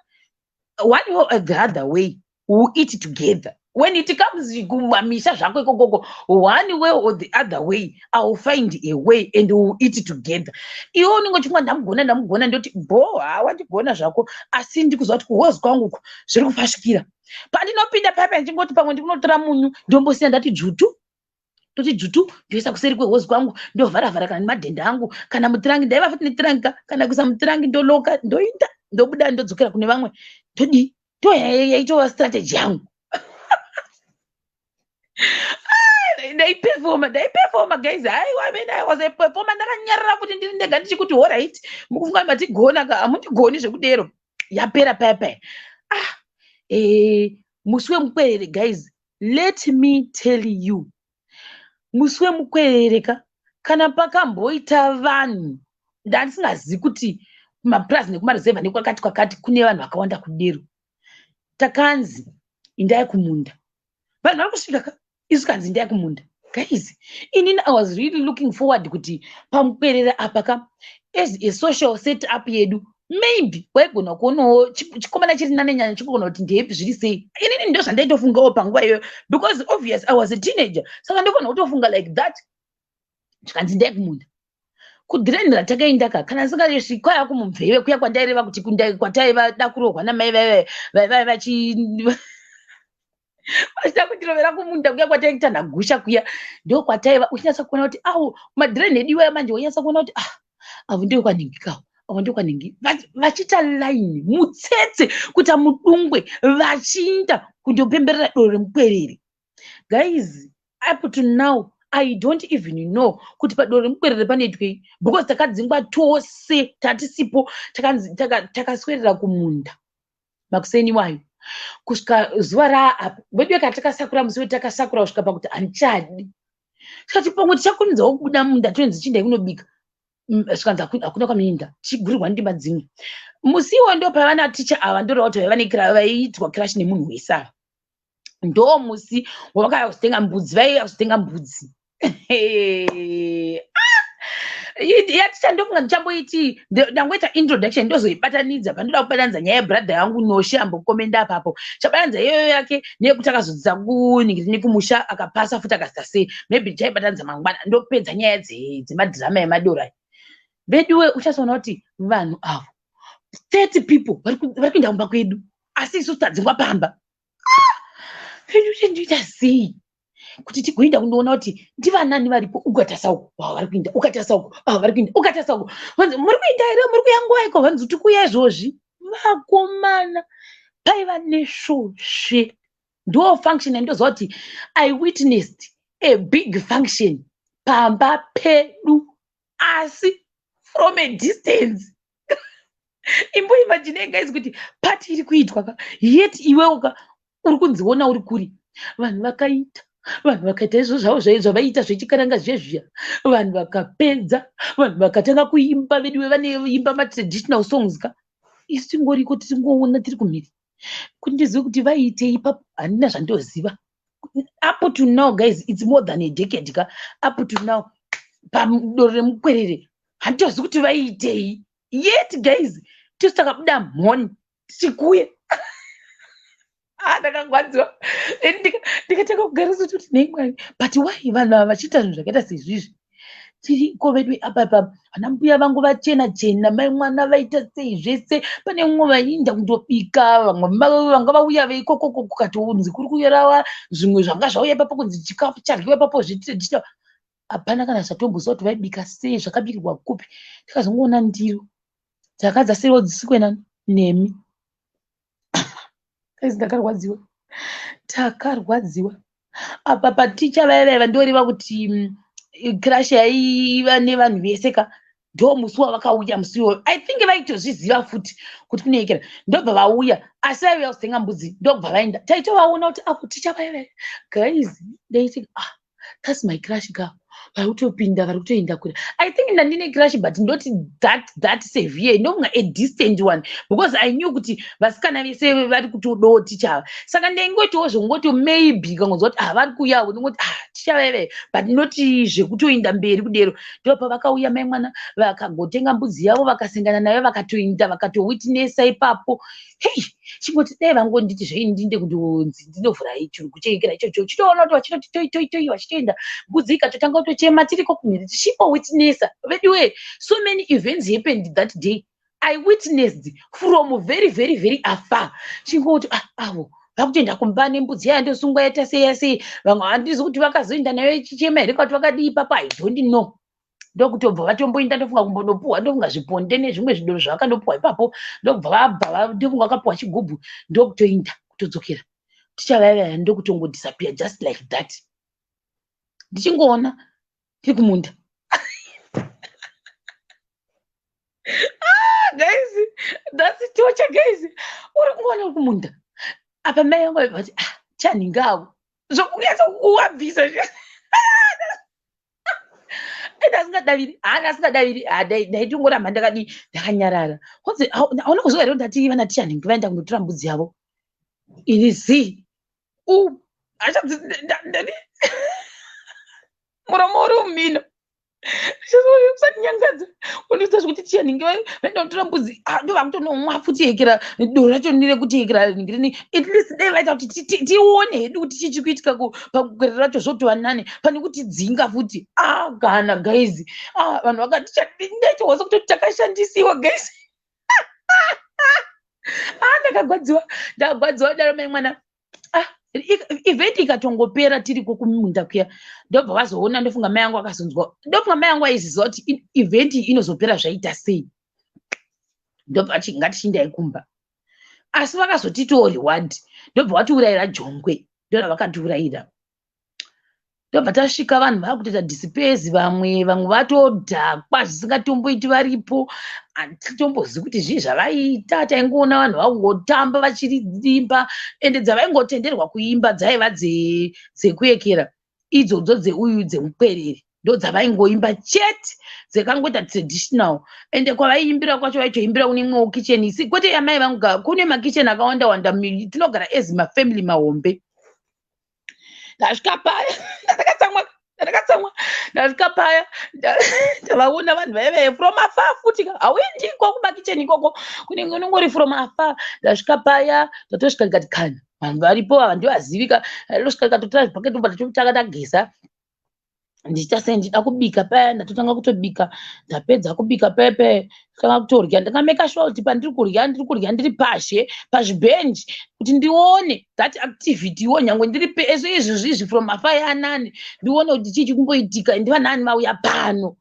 one way or the other way we eat together. When it comes kumamisha zvako ikokoko, one way or the other way I will find a way and we will eat together. Iwe unenge uchingwa ndamugona, ndamugona, ndoti bo, hawandigona zvako, asi ndikuziva kuti kuhozi kwangu uku zviri kufashukira. Pandinopinda paipa ndichingoti pamwe ndikunotora munyu, ndombosiya ndati dzvutu, toti dzvutu, ndoisa kuseri kwehozi kwangu, ndovharavhara kana nemadhenda angu kana mutirangi, ndaiva futi netirangi ka, kana kuisa mutirangi, ndoloka, ndoinda, ndobuda, ndodzokera kune vamwe. Todii, toyaitova strategy yangu. Ndaipefoma, ndaipefoma guys. Aiwa man, I was a performer. Ndakanyarara kuti ndiri ndega ndichikuti alright, mukufunga matigona ka, hamundigoni zvekudero. Yapera paya paya. Ah, musi wemukwerere guys. Let me tell you, musi wemukwerere ka, kana pakamboita vanhu, ndandisingazivi kuti kumapurazi nekumaruzevha nekwakati kwakati kune vanhu vakawanda kudero. Takanzi indai kumunda, vanhu vari kusvika ka, isu kanzi indai kumunda. Guys, inini I was really looking forward kuti pamukwerere apa ka, as a social set up yedu, maybe waigona kuonawo chikomana chiri nane nyanya, chigona kuti ndepi, zviri sei. Inini ndo zvandaitofungawo panguva iyoyo, because obvious I was a teenager, saka ndofanira kutofunga like that. Zvikanzi ndai kumunda. Kudhireni ratakaenda ka, kana singaresvi, kwaiva kumumveve kuya kwandaireva kuti kwataiva da kurohwa namai vaiva vachida kundirovera. Kumunda kuya kwataiita nagusha kuya, ndo kwataiva. Uchinyatsa kuona kuti au madhireni edu iwaya manje, uchinyatsa kuona kuti ah, avo ndio kwanhingi kawo, avo ndio kwanhingi, vachiita line, mutsetse kuita mudungwe, vachiinda kundopemberera doro remukwerere. Guys, up to now I don't even know kuti padoro remukwerere panoitwei, because takadzingwa tose, tatisipo. Takaswerera kumunda makuseni iwayo kusvika zuva raapo. Vedu katakasakura musi wedu, takasakura kusvika pakuti handichadi. Tikati pamwe tichakurumidzawo kubuda munda, tonzi chindai kunobika. Zvikanzi hakuna kwamuinda, tichigurirwa ndima dzimwe. Musi iwo ndo paiva naticha ava, ndoreva kuti vaiva vaiitwa crush nemunhu wese ava. Ndo musi wavakauya kuzotenga mbudzi, vaiuya kuzotenga mbudzi. Yaticha, ndofunga ndichamboiti ndangoita introduction, ndozoibatanidza pandoda kubatanidza nyaya yebrother yangu Noshe ambokomenda apapo. Chabatanidza iyoyo yake neyekuti akazodzidza kuningiri kumusha, akapasa futi, akazita sei. Maybe ndichaibatanidza mangwana, ndopedza nyaya dzemadhirama emadoro aya. Veduwe, uchazoona kuti vanhu avo 30 people vari kuenda kumba kwedu, asi isusu tadzingwa pamba. Vedu, ndoita sei kuti tigoenda kundoona kuti ndivanani varipo? Ukatarisa uku, ava vari kuinda, ukatarisa uku, ava vari kuinda, ukatarisa uku, vanzi muri kuinda here? Muri kuya nguva iko? Vanzi tikuuya izvozvi. Vakomana, paiva nesvosve. Ndo function yandoziva kuti I witnessed a big function pamba pedu, asi from a distance. Imboimagine, guys, kuti party iri kuitwa ka, yet iwewo ka uri kunziona uri kuri. Vanhu vakaita, vanhu vakaita izvo zvavo zvavaiita zvechikaranga zviya zviya. Vanhu vakapedza, vanhu vakatanga kuimba. Veduwe, vanoimba matraditional songs ka, isu tingoriko tichingoona tiri kumhiri. Kuti ndizive kuti vaiitei ipapo, handina zvandoziva up to now. Guys, it's more than a decade ka. Up to now, padoro remukwerere, handitozivi kuti vaiitei. Yet guys, tisu takabuda mhoni tichikuya. Ah, ndakagwadziwa. Ndikatanga kugara soti nei Mwari, but why vanhu ava vachiita zvinhu zvakaita seizvizvi? Tiriko vedu apa apa, vana mbuya vangu vachena chena, mai mwana vaita sei zvese. Pane mumwe vaiinda kundobika, vamwe vanga vauya veikokoko, kukatonzi kuri kuyerawa zvimwe zvanga zvauya ipapo, kunzi chikafu charyiwa ipapo zvetraditional. Hapana kana zvatomboziva kuti vaibika sei, zvakabikirwa kupi. Tikazongoona ndiro dzakadzasiriwo dzisikwe nani nemi. Guys, ndakarwadziwa, takarwadziwa. Apa paticha vaya vaiva, ndoreva kuti crush yaiva nevanhu vese ka, ndo musi wavakauya. Musi iwoyo I think vaitozviziva futi kuti kunoekera, ndobva vauya, asi vaiuya kuzotenga mbudzi, ndobva vaenda. Taitovaona kuti apo ticha vaya vaya. Guys, ndaiti, "Ah, that's my crush ka, vari kutopinda, vari kutoenda kure." I think ndandine crush, but ndoti that severe, ndokunga a distant one, because I knew kuti vasikana vese vari kutodawo ticha ava. Saka ndaingotiwo zvongoti maybe kangonzwa kuti ah, vari kuuyawo, ndingoti ah, ticha vaive, but noti zvekutoinda mberi kudero. Ndo pavakauya mai mwana, vakagotenga mbudzi yavo, vakasangana nayo, vakatoinda, vakatowitnessa ipapo. Hei, chingoti dai vangonditi zvei, ndinde kundonzi ndinovhura chirungu cheikira ichocho, chitoona kuti vachitoti toi toi toi, vachitoenda. Mbudzi ikatotanga kutochema tiriko kumhiri, tichingowitnessa. Veduwe, so many events happened that day. I witnessed from very very very afar, chingoti ah, avo vakutoenda kumba nembudzi yaya, ndosungwa, yaita sei yasei. Vamwe handizi kuti vakazoenda nayo ichichema here, kwati vakadii ipapo, I don't know. Ndokutobva vatomboinda, ndofunga kumbonopuhwa, ndofunga zviponde nezvimwe zvidoro zvavakandopuhwa ipapo. Ndokubva vabva, ndofunga vakapuhwa chigubhu, ndokutoinda, kutodzokera. Tichavaiva ndokutongodisappear just like that, ndichingoona tiri kumunda. Ah, guys, that's torture. Guys, uri kungoona uri kumunda apa, mai vangu vaibva vati, "Ah, chanhinga avo." Zvokunyatsa kuwabvisa ende asingadaviri, haana asingadaviri. Ndaitongoramba ndakadii, ndakanyarara. Konzi hauna kuziva here ndati vana ticha nhingi vaenda kundotora mbudzi yavo? Ini zii u achadzi muromo uri mumhino. Usatinyangadza, undiudza zvekuti ticha nhingi vaenda kutora mbudzi. Ah, ndo vakutonomwa futi hekera doro racho ndirekuti hekera nhingirini. At least dai vaita kuti tione hedu kuti chii chiri kuitika pagwere racho, zvotova nani pane kutidzinga futi. Ah, kana guys, ah, vanhu vakati ndaitohwa sekuti takashandisiwa, guys. Ah, ndakagwadziwa, ndakagwadziwa daro mai mwana. Ah, event ikatongopera tiriko kumunda kuya, ndobva vazoona. Ndofunga mai yangu akazonzwa, ndofunga mai yangu aiziziva kuti event iyi inozopera zvaita sei. Ndobva vati ngatichindai kumba, asi vakazotitiwo reward. Ndobva vatiurayira jongwe, ndoravakatiurayira. Ndobva tasvika, vanhu vakutoita disperse, vamwe vatodhakwa zvisingatomboiti varipo. Hatitombozivi kuti zvii zvavaiita. Taingoona vanhu vakungotamba vachirimba, ende dzavaingotenderwa kuimba dzaiva dzekuyekera idzodzo, dzeuyu dzemukwerere, ndo dzavaingoimba chete, dzekangoita traditional. Ende kwavaiimbira kwacho vaitoimbira kune imwewo kitchen, isi kwete yamai vangu. Kune makicheni akawanda wanda, tinogara as mafamily mahombe. Ndasvika paya ndakatsamwa, ndakatsamwa. Ndasvika paya ndavaona vanhu vaive from afar futi. Hauendi ikoko kumakicheni ikoko, kunenge unongori from afar. Ndasvika paya, ndatosvika ndikati kana vanhu varipo ava ndivazivika. Ndosvika ndikatotora zvibhaketi, ndobva ndatotanga ndageza, ndichiita sei, ndida kubika paya. Ndatotanga kutobika, ndapedza kubika pepe, tanga kutorya. Ndakameka sure kuti pandiri kurya, ndiri kurya ndiri pashe pazvibhenji kuti ndione that activity iwo, nyangwe ndiri peso izvi zvizvi from afar yanani, ndione kuti chii chikumboitika, ndivanani vauya pano.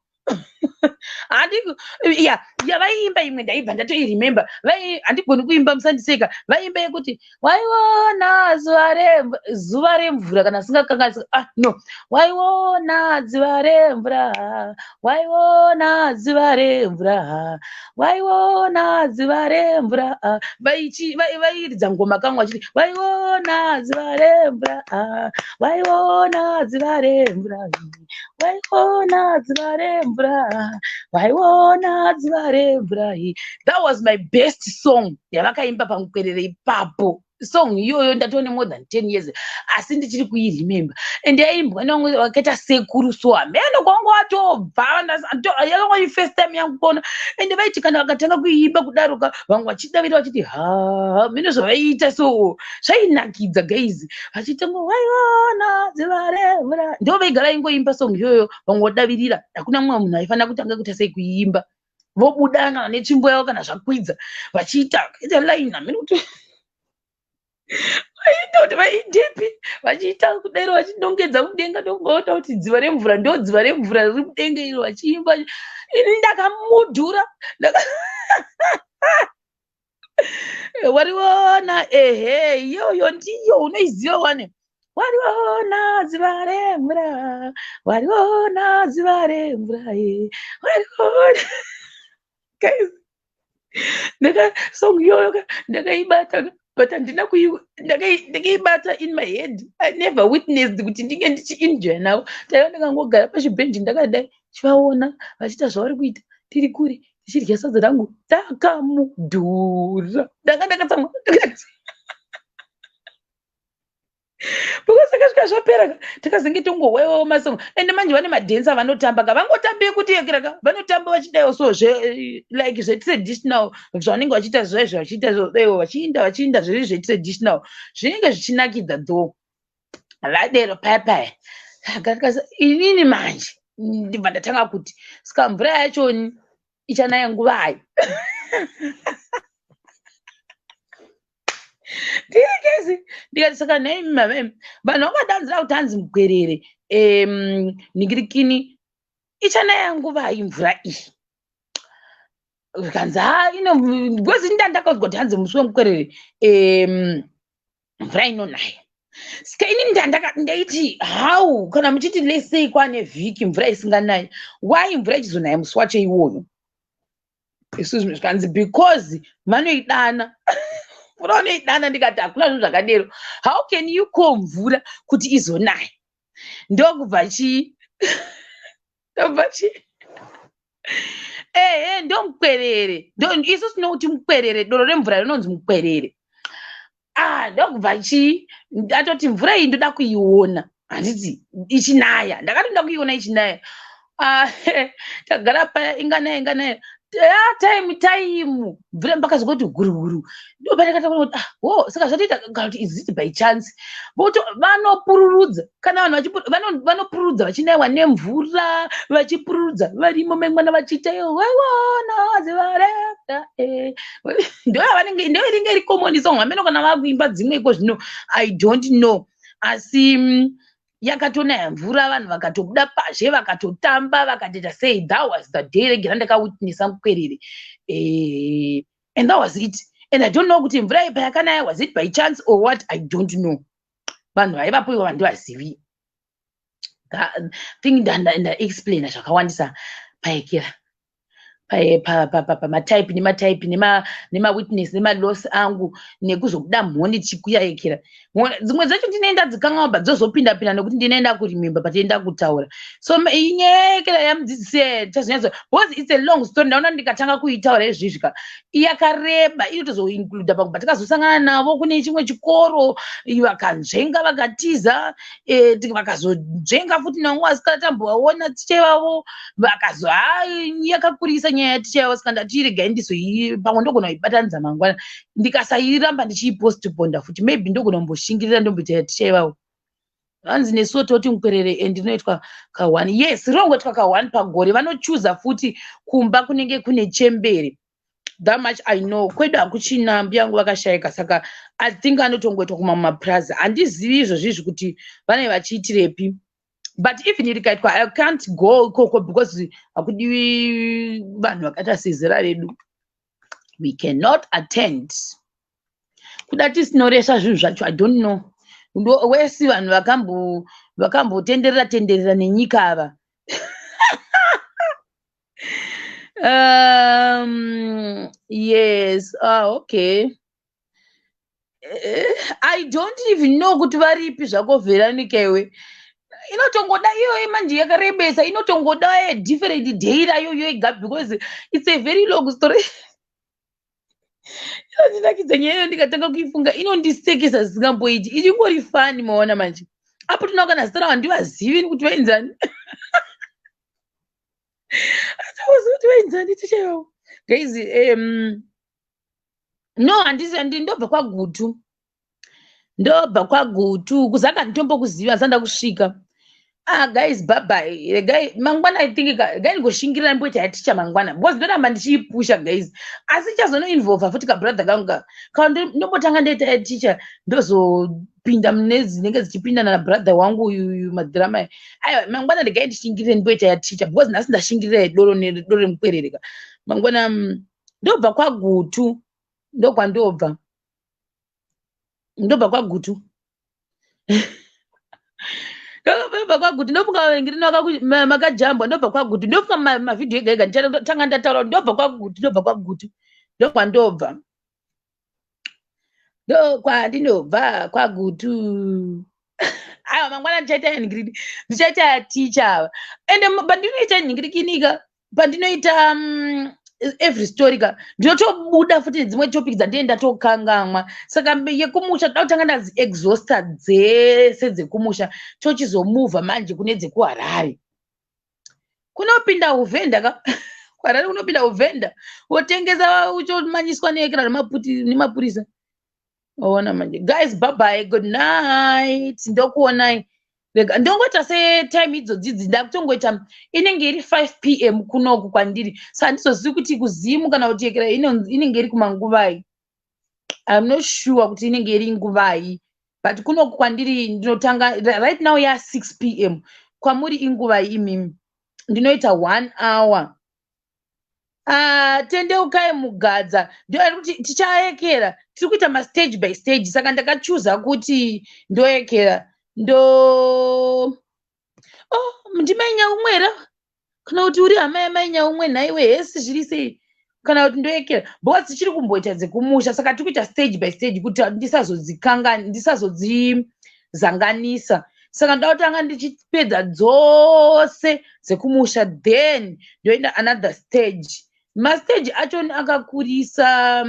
Handi ya yavaiimba imwe ndaibva ndatoiremember. Handigoni kuimba, musandiseka. Vaimba yekuti waiona zuva remvura kana singakanganisi. Ah, no, waiona dziva remvura, waiona dziva remvura, waiona dziva remvura. Vairidza ngoma kamwe vachiti waiona dziva remvura, waiona dziva remvura, waiona dziva remvura, waiona dziva remvura. That was my best song yavakaimba pamukwerere ipapo. Song iyoyo ndatone more than 10 years, asi ndichiri kuiremember, and yaimbwa nevamwe vakaita sekuru. So hameno kwangu watobva, yakanga first time yangu kuona. Ende vaiti kana vakatanga kuiimba kudaroka, vamwe vachidavira vachiti ha, mino zvavaiita. So zvainakidza, guys, vachiita waiona dziva remvura. Ndo vega vaingoimba song iyoyo, vamwe vodavirira. Hakuna mumwe munhu aifanira kutanga kuita sei kuiimba. Vobuda kana netsvimbo yavo kana zvakwidza, vachiita ita line. Hameno kuti vaita kuti vaindepi, vachiita kudero, vachinongedza mudenga. Ndongoona kuti dziva remvura, ndo dziva remvura riri mudenga iro, vachiimba. Ini ndakamudhura. Wariona, ehe, iyoyo ndiyo unoiziva wane. Wariona dziva remvura, wariona dziva remvura ye, wariona. Guys, ndaka song iyoyo ndakaibata, but handina ndakaibata in my head. I never witnessed kuti ndinge ndichienjoya navo. Taiva ndakangogara pachibhenji ndakadai, chivaona vachiita zvavari kuita, tiri kure, tichidya sadza rangu. Takamudhura, ndanga ndakatsamwa because takasvika zvapera ka, takazenge tongowewawo masongo. Ende manje vane madhensi avanotamba ka, vangotambi yekuti yekera ka, vanotamba vachidaiwo. So zve like zvetraditional zvavanenge vachiita zvaizvo, vachiita zvodaiwo, vachiinda vachiinda zviri zvetraditional, zvinenge zvichinakidza though. Vadero paya paya, inini manje ndibva ndatanga kuti saka mvura yachoni ichanaya nguvai? Ndiri ndikati saka nhai mama, vanhu vangadanzira kuti hanzi mugwerere ningirikini ichanaya nguvai mvura iyi? Zvikanzi ha, ino because ndandakaudzwa kuti hanzi musi wemukwerere mvura inonaya. Saka inini ndaiti how kana muchiti lesei kwane vhiki mvura isinganayi, why mvura ichizonaya musi wacho iwoyo? Excuse me. Zvikanzi because vanoidana. Mvura unoidana. Ndikati hakuna zvinhu zvakadero. How can you call mvura kuti izonaya? Ndokubva chii? Ndobva chii? Ehe, ndomukwerere. Isu tinouti mukwerere, doro remvura rinonzi mukwerere. Ah, ndokubva chii? Ndatoti mvura iyi ndoda kuiona, handiti, ichinaya. Ndakati ndoda kuiona ichinaya. Ah, tagara paya, inganaya, inganaya, time time mvura pakazongoti guruguru. Ndopandakataura kuti, "Ah, wo, saka zvatoita kana kuti is it by chance?" Voto vanopururudza kana vanhu vanopururudza vachinaiwa nemvura, vachipururudza varimo memwana vachiita waiwana zivareta. Ndo yavanenge, ndo inenge iri common song. Hameno kana vakuimba dzimwe iko zvino, I don't know. Asi yakatonaya mvura, vanhu vakatobuda pazhe, vakatotamba, vakatoita sei. That was the day regera ndakawitnessa mukwerere, and that was it. And I don't know kuti mvura iyi payakanaya, was it by chance or what? I don't know. Vanhu vaivapo ivo vandivazivi. Think ndaexplaina zvakawandisa paekera pamatype nematype nemawitness nemaloss angu nekuzobuda mhoni tichikuyayekera. Dzimwe dzacho ndinoenda dzikanganwa, but dzozopinda pinda nekuti ndinoenda kuremember patienda kutaura. So inyaya yekera yamudzidzisi chazonyatso, because it's a long story. Ndaona ndikatanga kuitaura izvizvi ka, yakareba, inotozoincluda pakubva takazosangana navo kune chimwe chikoro, vakanzvenga, vakatiza, vakazonzvenga futi navamwe vasikana tambovaona ticha vavo vakazo ha, yakakurisa nyaya yaticha yavo. Saka ndati regai ndizoi, pamwe ndogona kuibatanidza mangwana. Ndikasairamba ndichiipostponda futi, maybe ndogona kumboshingirira ndomboita yaticha ivavo. Hanzi nesuwo toti mukwerere and rinoitwa ka1. Yes, rinongoitwa ka1 pagore. Vanochuza futi kumba kunenge kune chembere. That much I know. Kwedu hakuchina, mbuya yangu vakashayika, saka I think anotongoitwa kumamapurazi. Handizivi izvozvizvi kuti vanenge vachiitirepi, but even rikaitwa, I can't go ikoko because hakudiwi vanhu vakaita sezera redu. We cannot attend. Kuda tisinoresva zvinhu zvacho, I don't know. Wesi vanhu vakambotenderera tenderera nenyika ava. Yes, ah, okay. I don't even know kuti varipi zvako. Veronica, iwe, inotongoda iyoyo manje yakarebesa, inotongoda a different day rayo yoga because it's a very long story. Inondinakidza nyaya iyo. Ndikatanga kuifunga inondisekesa zvisingamboiti, ichingori funny. Maona manje apo tinoa kana zita ravo handivazivi kuti vainzani. Handivazivi kuti vainzani ticha yavo. Guys, no, handisi, ndobva kwaGutu, ndobva kwaGutu kuzaka. Nditombokuziva, asanda kusvika. Ah, guys, bye bye. Regai mangwana, I think regai ndingoshingirira ndimboita yaticha mangwana because ndoramba ndichiipusha, guys. Asi chazonoinvolva futi kabrother kangu ka kana ndombotanga ndoita yaticha, ndozopinda mune dzinenge dzichipinda nabrother wangu uyuyu madhirama. Aiwa, mangwana regai ndishingirire ndimboita yaticha because nhasi ndashingirira yedoro nedoro remukwerereka. Mangwana ndobva kwaGutu, ndokwandobva, ndobva kwaGutu, ndobva kwaGutu. Ndofunga vaengeri makajambwa. Ndobva kwaGutu. Ndofunga mavhidhiyo ega ega ndichatanga ndataura kuti ndobva kwaGutu, ndobva kwaGutu, ndokwandobva, ndokwandinobva kwaGutu. Aiwa, mangwana ndichaita nhingiriki, ndichaita ticha ava. Ende pandinoita nhingirikinika, pandinoita every story ka, ndinotobuda futi nedzimwe topic dzandinenge ndatokangamwa. Saka yekumusha toda kutanga ndadziexhausta dzese dzekumusha, tochizomuvha manje kune dzekuHarare. Kunopinda uvhenda ka kuHarare, kunopinda uvhenda, wotengesa, uchomanyiswa neekera nemapurisa. Waona manje. Guys, bye bye, good night, ndokuonai. Rega ndongoita setime idzodzidzi ndakutongoita, inenge iri 5 p.m. kunoku kwandiri, so handizozivi kuti kuzimu kana kuti yekera inenge iri kumanguvai. I'm not sure kuti inenge iri nguvai, but kunoku kwandiri ndinotanga right now ya 6 p.m. Kwamuri inguvai imimi? Ndinoita one hour. Ah, tendeukai Mugadza, ndoari kuti tichaekera. Tiri kuita mastage by stage, saka ndakachuza kuti ndoekera ndo, oh, ndimai Nyaumwe here kana kuti uri hama yamai Nyaumwe? Nhaiwe, hesi, zviri sei? Kana kuti ndoekera, because tichiri kumboita dzekumusha, saka tiri kuita stage by stage kuti ndisazodzizanganisa. Saka ndoda kutanga ndichipedza dzose dzekumusha, then ndoenda another stage. Mastage acho akakurisa,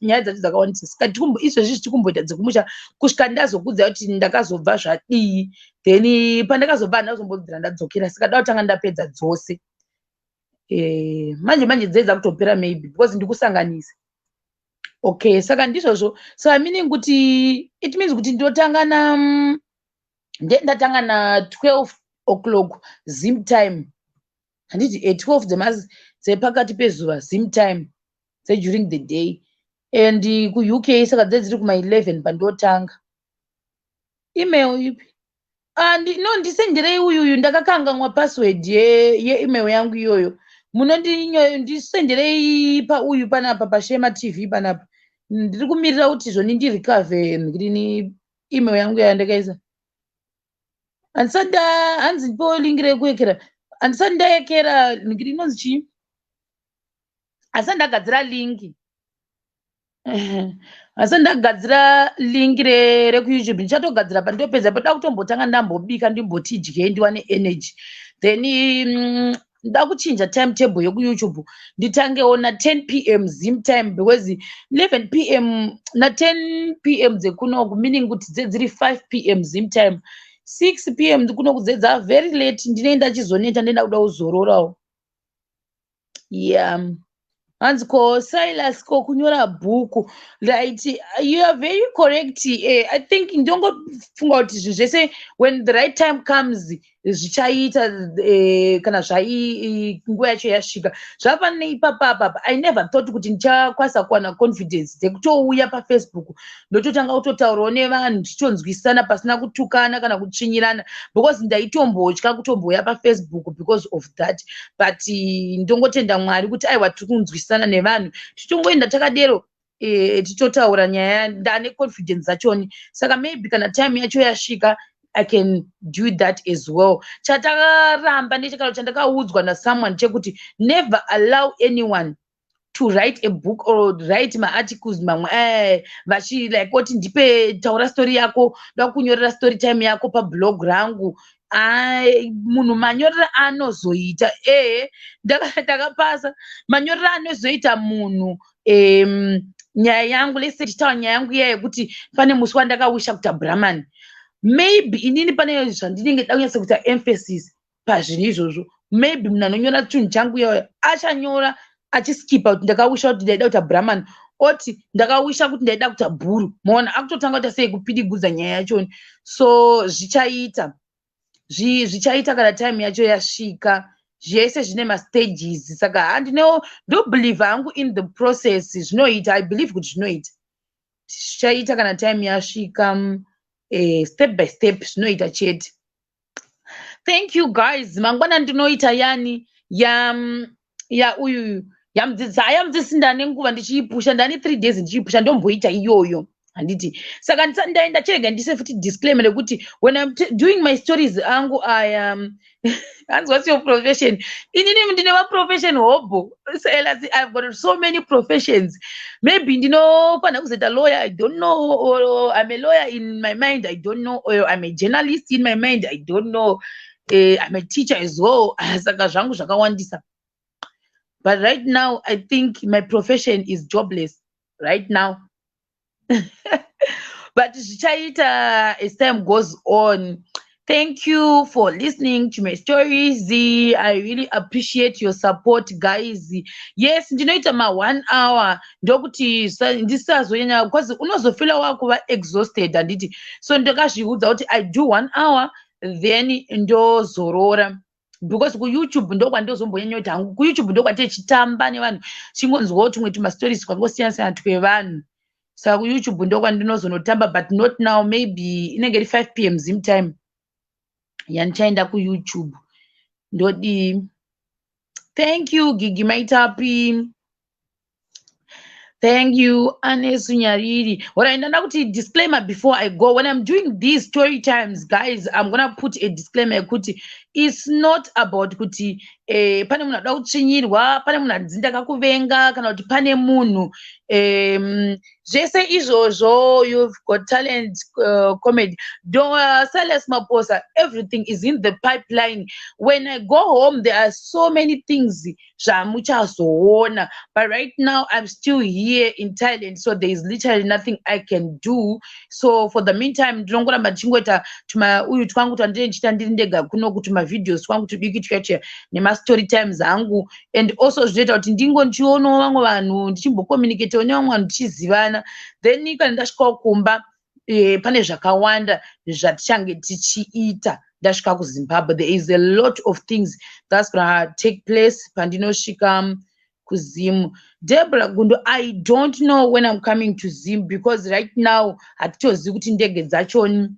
nyaya dzacho dzakawandisa. Saka izvezvi tiri kumboita dzekumusha kusvika ndazokudza kuti ndakazobva zvadii. Then pandakazobva, handazombodzira ndadzokera. Saka da kutanga ndapedza dzose. Manje manje dzedza kutopera, maybe because ndikusanganisa. Okay, saka ndizvozvo. So meaning kuti, it means kuti ndotanga na ndatanga na12 o'clock Zim time, handiti? 12 dzepakati pezuva Zim time, dzeduring the day, and kuUK saka dzedziri kuma11 pandotanga. Email ipi? No, ndisenderei uyuyu, ndakakanganwa password yeemail yangu iyoyo. Munondisenderei pauyu panapa, paShema TV panapa. Ndiri kumirira kuti zvoni ndirecover ndini email yangu yandakaisa. Handisati, hanzi po link rekuekera, handisati ndaekera. Ndiri inonzi chii? Handisati ndagadzira link, handisati ndagadzira link rekuYouTube. Ndichatogadzira pandopedza. Poda kutombotanga ndambobika, ndimboti dye, ndiwane energy. Then nda kuchinja timetable yekuYouTube, nditangewo na10 p.m. Zim time, because 11 p.m. na10 p.m. dzekunoku, meaning kuti dzedziri 5 p.m. Zim time, 6 p.m. kunoku, dzedza very late. Ndinenge ndachizoneta, ndenda kuda kuzororawo. Yeah. Hanzi ko Silas, ko kunyora bhuku? Right, you are very correct. I think ndongofunga kuti zvinhu zvese, when the right time comes, zvichaita. Kana zvai nguva yacho yasvika, zvafanana ipapapapa. I never thought kuti ndichakwanisa kuwana confidence dzekutouya paFacebook, ndototanga kutotaurawo nevanhu, tichitonzwisana pasina kutukana kana kutsvinyirana, because ndaitombotya kutombouya paFacebook because of that. But ndongotenda Mwari kuti aiwa, tiri kunzwisana nevanhu, tichitongoenda takadero, tichitotaura nyaya. Ndane confidence dzachoni, saka maybe kana time yacho yasvika, I can do that as well. Chatakaramba nechakaro chandakaudzwa nasomeone chekuti never allow anyone to write a book or write maarticles mamwe vachi like oti ndipe, taura story yako, nda kunyorera story time yako pablog rangu. Munhu manyorero anozoita, ehe, ndakapasa manyorero anozoita munhu nyaya yangu. Lese tichitaura nyaya yangu iya yekuti pane musi wandakawisha kuita brahman, maybe inini pane zvandinenge da kunyatsa kuita emphasis pazvinhu izvozvo. Maybe munhu anonyora chinhu changu iyoyo achanyora achiskipa kuti ndakawisha kuti ndaida kuita brahman, oti ndakawisha kuti ndaida kuita bhuru. Maona akutotanga kuita sei, kupidigudza nyaya yachoni. So zvichaita, zvichaita kana time yacho yasvika. Zvese zvine mastages, saka handino ndobelieve hangu in the process. Zvinoita, I believe kuti zvinoita, zvichaita kana time yasvika. Step by step zvinoita chete. Thank you guys. Mangwana ndinoita yani ya uyu yamudzidzisi. Haya, mudzidzisi, ndane nguva ndichiipusha, ndane 3 days ndichiipusha. Ndomboita iyoyo, handiti? Saka ndisati ndaenda, chirega ndise futi disclaimer rekuti when I'm doing my stories angu aya, hanzi, "What's your profession?" Inini ndine maprofession hobho. I've got so many professions. Maybe ndinofanira kuzoita lawyer, I don't know, or I'm a lawyer in my mind, I don't know, or I'm a journalist in my mind, I don't know. I'm a teacher as well. Saka zvangu zvakawandisa, but right now I think my profession is jobless right now, but zvichaita as time goes on. Thank you for listening to my stories. I really appreciate your support, guys. Yes, ndinoita ma1 hour ndokuti ndisazonyanya, because unozofila wakuva exhausted, handiti? So ndakazviudza kuti I do one hour, then ndozorora, because kuYouTube ndokwandozombonyanya kuti hangu kuYouTube ndokwatechitamba nevanhu, chingonzwawo tumwe tumastories twangosiyana siyana twevanhu. Saka kuYouTube ndokwandinozonotamba, but not now. Maybe inenge iri 5 p.m. Zim time yandichaenda kuYouTube. Ndodii? Thank you, Gigi Maitapi. Thank you, Anesu Nyariri. What I know, disclaimer before I go. When I'm doing these story times, guys, I'm gonna put a disclaimer kuti it's not about kuti pane munhu ada kutsvinyirwa, pane munhu adzi ndakakuvenga, kana kuti pane munhu zvese izvozvo. You've got talent, comedy. Don't, Silas Maposa, everything is in the pipeline. When I go home, there are so many things zvamuchazoona, but right now I'm still here in Thailand, so there is literally nothing I can do. So for the meantime, ndinongoramba ndichingoita tuma uyu twangu twandinenge ndichiita ndiri ndega kuno, tumavideos twangu tudiki tuya tuya nemastory times angu, and also zvinoita kuti ndingo ndichionawo vamwe vanhu, ndichimbocommunicatawo nevamwe vanhu, tichizivana. Then kana ndasvikawo kumba, pane zvakawanda zvatichange tichiita. Ndasvika kuZimbabwe, there is a lot of things that's gonna take place pandinosvika kuZimu. Debra Gundo, I don't know when I'm coming to Zim, because right now hatitozivi kuti ndege dzachoni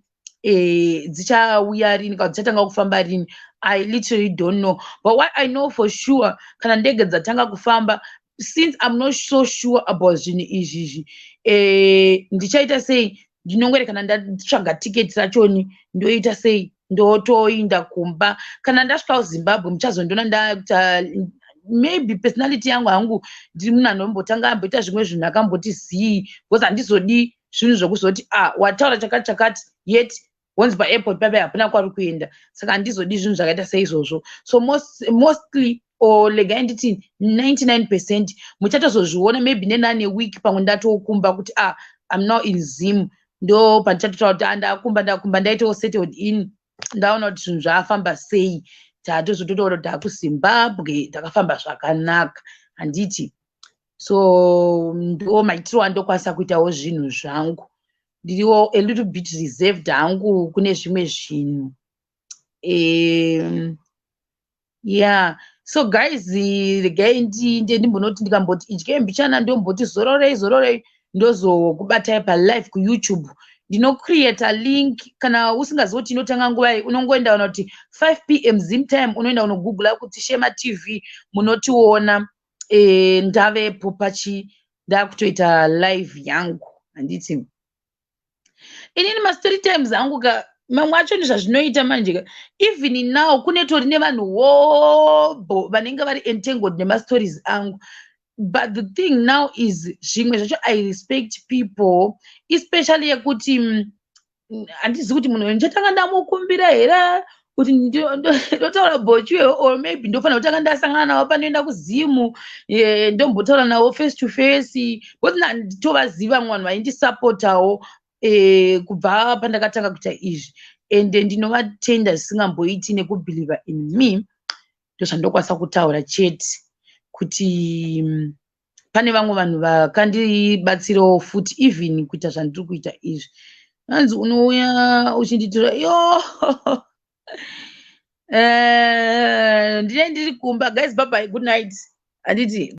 dzichauya rini kana dzichatanga kufamba rini. I literally don't know, but what I know for sure, kana ndege dzatanga kufamba, since I'm not so sure about zvinhu izvizvi, ndichaita sei? Ndinongori kana ndatsvaga tiketi rachoni, ndoita sei? Ndotoinda kumba. Kana ndasvika kuZimbabwe, muchazondiona ndakuta maybe personality yangu hangu, ndiri munhu anombotanga amboita zvimwe zvinhu akamboti zii, because handizodi zvinhu zvokuzoti, "Ah, wataura chakati chakati," yet wonzi paairport paipai hapana kwari kuenda. Saka handizodi zvinhu zvakaita seizvozvo. So mostly or regai nditi 99%, muchatozozviona maybe nenane week pamwe ndatokumba kuti, "Ah, I'm now in Zim." Ndo pandichatotaura kuti, "Ah, ndakumba, ndakumba, ndaitawo settled in, ndaona kuti zvinhu zvafamba sei." Tatozototaura kuti takuZimbabwe, takafamba zvakanaka, handiti? So ndo maitiro andokwanisa kuitawo zvinhu zvangu. Ndiriwo a little bit reserved hangu kune zvimwe zvinhu. Yeah, so guys, regai ndinde ndimbonoti ndikamboti idyei mbichana, ndomboti zororei zororei, ndozokubatai palive kuYouTube. Ndinocreata link. Kana usingazivi kuti inotanga nguvai, unongoenda ona kuti 5 p.m. Zim time, unoenda unogoogla kuti Shema TV, munotiona. Ndavepo pachi ndakutoita live yangu, handiti? Inini mastory times angu ka, mamwe acho ndizvazvinoita manje ka. Even now kune tori nevanhu wobho vanenge vari entangled nemastories angu, but the thing now is, zvimwe zvacho I respect people, especially yekuti handizivi kuti munhu ndichatanga ndamukumbira here kuti ndotaura bochiwe, or maybe ndofanira kutanga ndasangana navo panoenda kuZimu, ndombotaura navo face to face, because nditovaziva vamwe vanhu vaindisapotawo kubva pandakatanga kuita izvi, ende ndinovatenda zvisingamboiti nekubelieva in me. Ndozvandokwanisa kutaura chete, kuti pane vamwe vanhu vakandibatsirawo futi even kuita zvandiri kuita izvi. Hanzi unouya uchinditora yo. Ndinenge ndiri kumba, guys. Bye bye, good night, handiti?